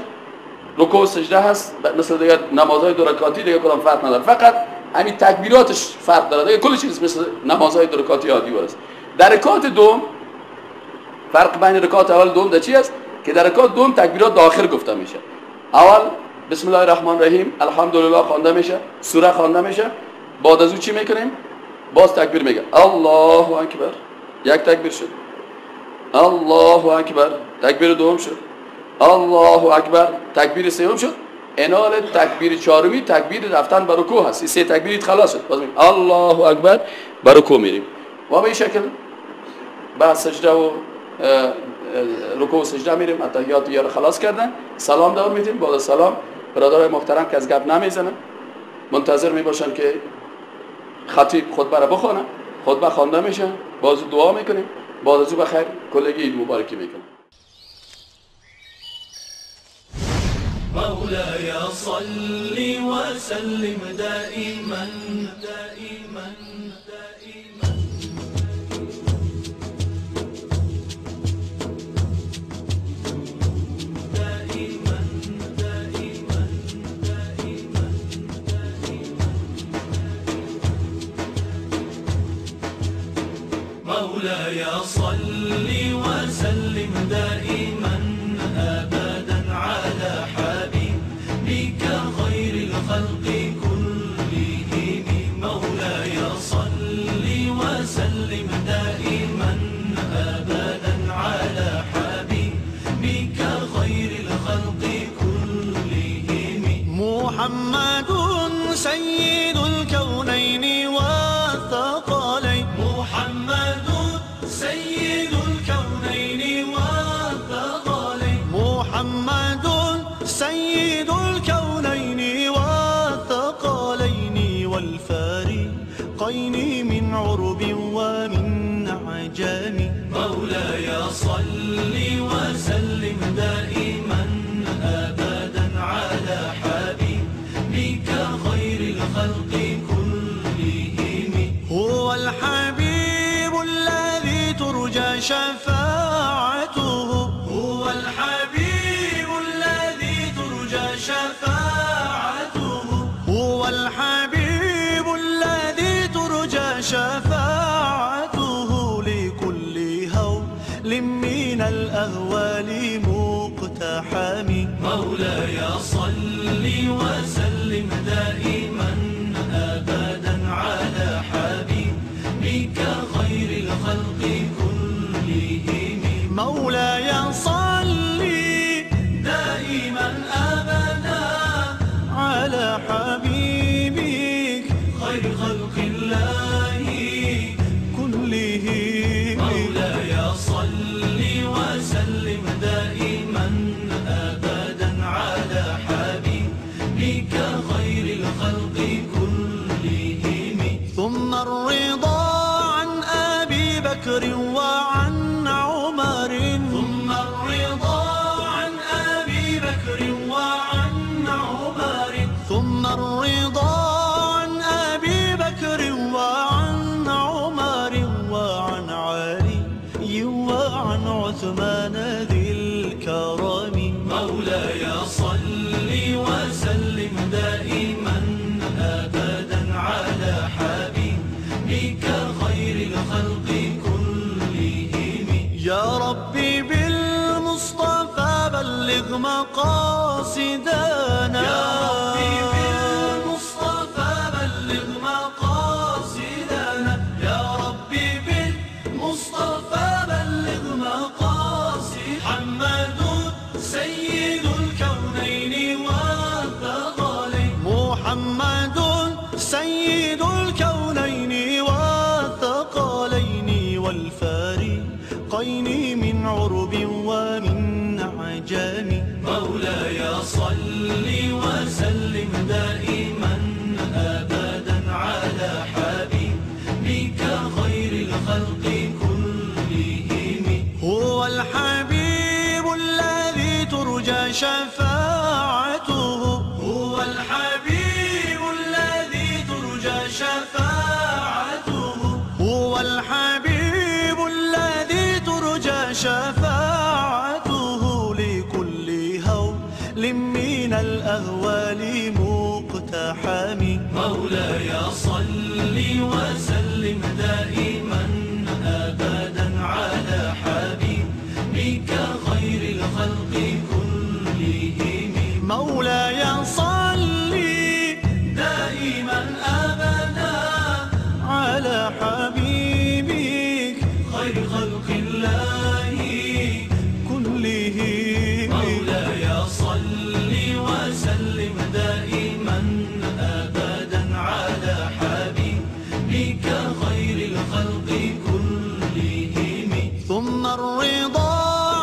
Speaker 3: رکوع سجده هست، مثل دیگه نمازهای دو رکعتی دیگه کدام فرق نداره، فقط همین تکبیراتش فرق داره دیگه، کل چیز مثل نمازهای دو رکعتی عادی است. در رکعت دوم فرق بین رکعت اول دوم در چی است؟ که در رکعت دوم تکبیرات داخل گفته میشه. اول بسم الله الرحمن الرحیم الحمدلله خوانده میشه، سوره خوانده میشه. بعد از او چی میکنیم؟ باز تکبیر میگه الله اکبر، یک تکبیر شد، الله اکبر، تکبیر دوم شد، الله اکبر، تکبیر سوم شد. انال تکبیر چهارمی تکبیر رفتن به رکوع هست. این 3 تکبیر خلاص شد، باز میگیم الله اکبر، به رکوع میریم و به این شکل بعد سجده و رکوع و سجده میریم. التحیات رو خلاص کردن، سلام دور میدیم. بعد سلام برادرای محترم که از گپ نمیزنن منتظر میباشن که خطیب خطبه را بخونه، خطبه خوانده میشه، باز دعا میکنیم، بعد از او بخیر کلگی عید مبارکی میکنیم.
Speaker 2: مولاي صل وسلم دائما دائما دائما. دائما دائما دائما دائما. مولاي صل وسلم دائما أبدا على حبيبك خير الخلق كلهم. مولاي صل وسلم دائما أبدا على حبيبك خير الخلق كلهم.
Speaker 4: محمد سيد الكونين والثقلين،
Speaker 2: محمد سيد الكونين والثقلين،
Speaker 4: محمد سيد الكونين والثقلين والفارقين من عرب ومن عجم.
Speaker 2: مولاي صل وسلم دائما أبدا على حبيبك خير الخلق كلهم.
Speaker 4: هو الحبيب الذي ترجى شفاعته،
Speaker 2: هو الحبيب الذي ترجى شفاعته،
Speaker 4: هو الحبيب الذي ترجى شفاعته لكل هول من الأهوال مقتحم.
Speaker 2: مولاي صل وسلم دائما أبدا على حبيبك خير الخلق كلهم.
Speaker 4: مولاي صل
Speaker 2: دائما أبدا
Speaker 4: على حبيبك
Speaker 2: خير خلق الله
Speaker 4: كلهم.
Speaker 2: مولاي صل وسلم دائما أبدا على حبيبك خير الخلق كلهم.
Speaker 4: ثم الرضا عن أبي بكر وعن عمر،
Speaker 2: ثم الرضا عن أبي بكر وعن عمر،
Speaker 4: ثم الرضا عن أبي بكر وعن عمر وعن علي وعن عثمان ذي الكرم.
Speaker 2: مولاي مولاي صل وسلم دائما أبدا على حبيبك خير الخلق كلهم.
Speaker 4: يا ربي بالمصطفى بلغ مقاصدنا،
Speaker 2: يا ربي بالمصطفى بلغ مقاصدنا، يا ربي بالمصطفى بلغ مقاصدنا. محمد سيد الكونين والثقلين،
Speaker 4: محمد سيد الكونين والثقلين والفارقين من عرب ومن عجم.
Speaker 2: مولاي صل وسلم دائما أبدا على حبيبك خير الخلق كلهم.
Speaker 4: هو الحبيب الذي ترجى شفاعته،
Speaker 2: هو الحبيب الذي ترجى شفاعته،
Speaker 4: هو الحبيب الذي ترجى شفاعته لكل هول من الأهوال مقتحم.
Speaker 2: مولاي صل وسلم دائما أبدا على حبيبك خير الخلق كلهم.
Speaker 4: مولاي صل
Speaker 2: دائما أبدا
Speaker 4: على حبيبك
Speaker 2: خير خلق الله
Speaker 4: كلهم.
Speaker 2: مولاي صل وسلم دائما أبدا على حبيبك خير الخلق كلهم.
Speaker 4: ثم الرضا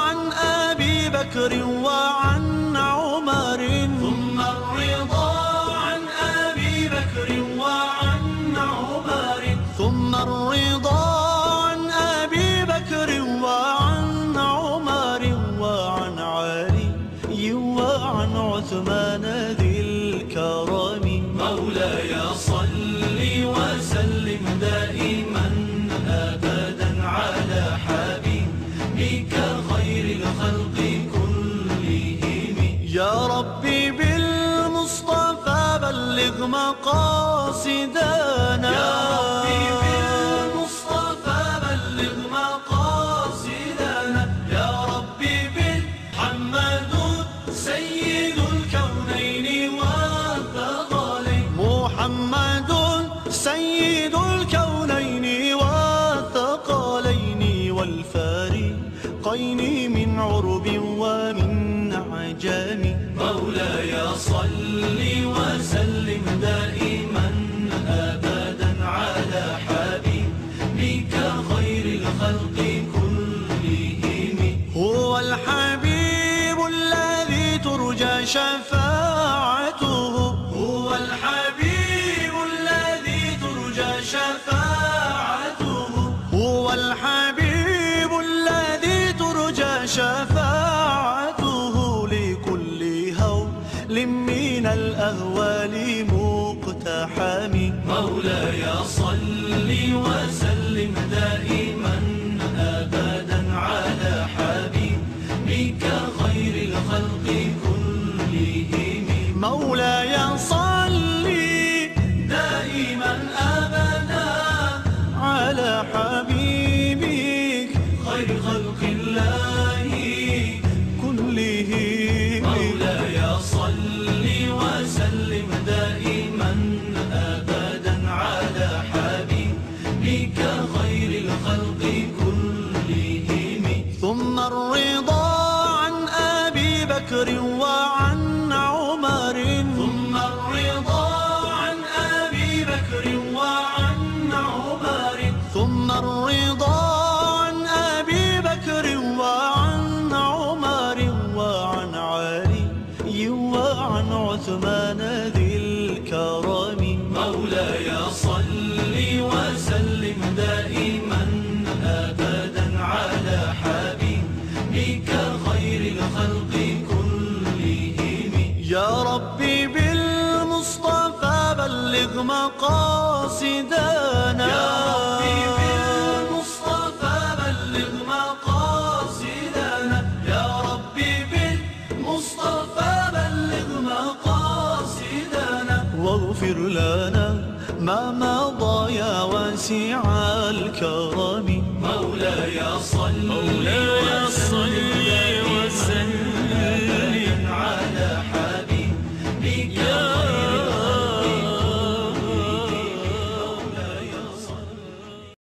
Speaker 4: عن أبي بكر وعن عمر،
Speaker 2: ثم الرضا عن أبي بكر وعن عمر،
Speaker 4: ثم الرضا عن أبي بكر وعن عمر وعن علي وعن عثمان ذي الكرم.
Speaker 2: مولاي صل وسلم دائما أبدا على حبيبك خير الخلق كلهم.
Speaker 4: يا ربي بالمصطفى بلغ مقاصدنا،
Speaker 2: يا ربي بالمصطفى بلغ مقاصدنا، يا ربي بالمحمد سيد الكونين والثقلين،
Speaker 4: محمد سيد الكونين والثقلين والفارقين من عرب ومن عجم.
Speaker 2: مولاي صل وسلم دائما أبدا على حبيبك خير الخلق كلهم.
Speaker 4: هو الحبيب الذي ترجى شفاعته،
Speaker 2: هو الحبيب الذي ترجى شفاعته،
Speaker 4: هو الحبيب الذي ترجى شفاعته لكل هول من الأهوال مقتحم.
Speaker 2: مولاي صل وسلم دائما أبدا على حبيبك خير الخلق كلهم.
Speaker 4: مولاي صل
Speaker 2: دائما أبدا
Speaker 4: على حبيبك
Speaker 2: خير خلق الله
Speaker 4: كلهم.
Speaker 2: مولاي صل وسلم دائما أبدا على حبيبك خير الخلق كلهم.
Speaker 4: ثم الرضا عن أبي بكر وعن عمر،
Speaker 2: ثم الرضا عن أبي بكر وعن عمر،
Speaker 4: ثم الرضا عن أبي بكر وعن عمر وعن علي وعن عثمان ذي الكرم.
Speaker 2: مولاي صل وسلم دائما أبدا على حبيبك خير الخلق كلهم.
Speaker 4: يا ربي بالمصطفى بلغ مقاصدنا،
Speaker 2: يا ربي بالمصطفى بلغ مقاصدنا، يا ربي بالمصطفى
Speaker 4: واسع الكرم.
Speaker 2: مولاي صل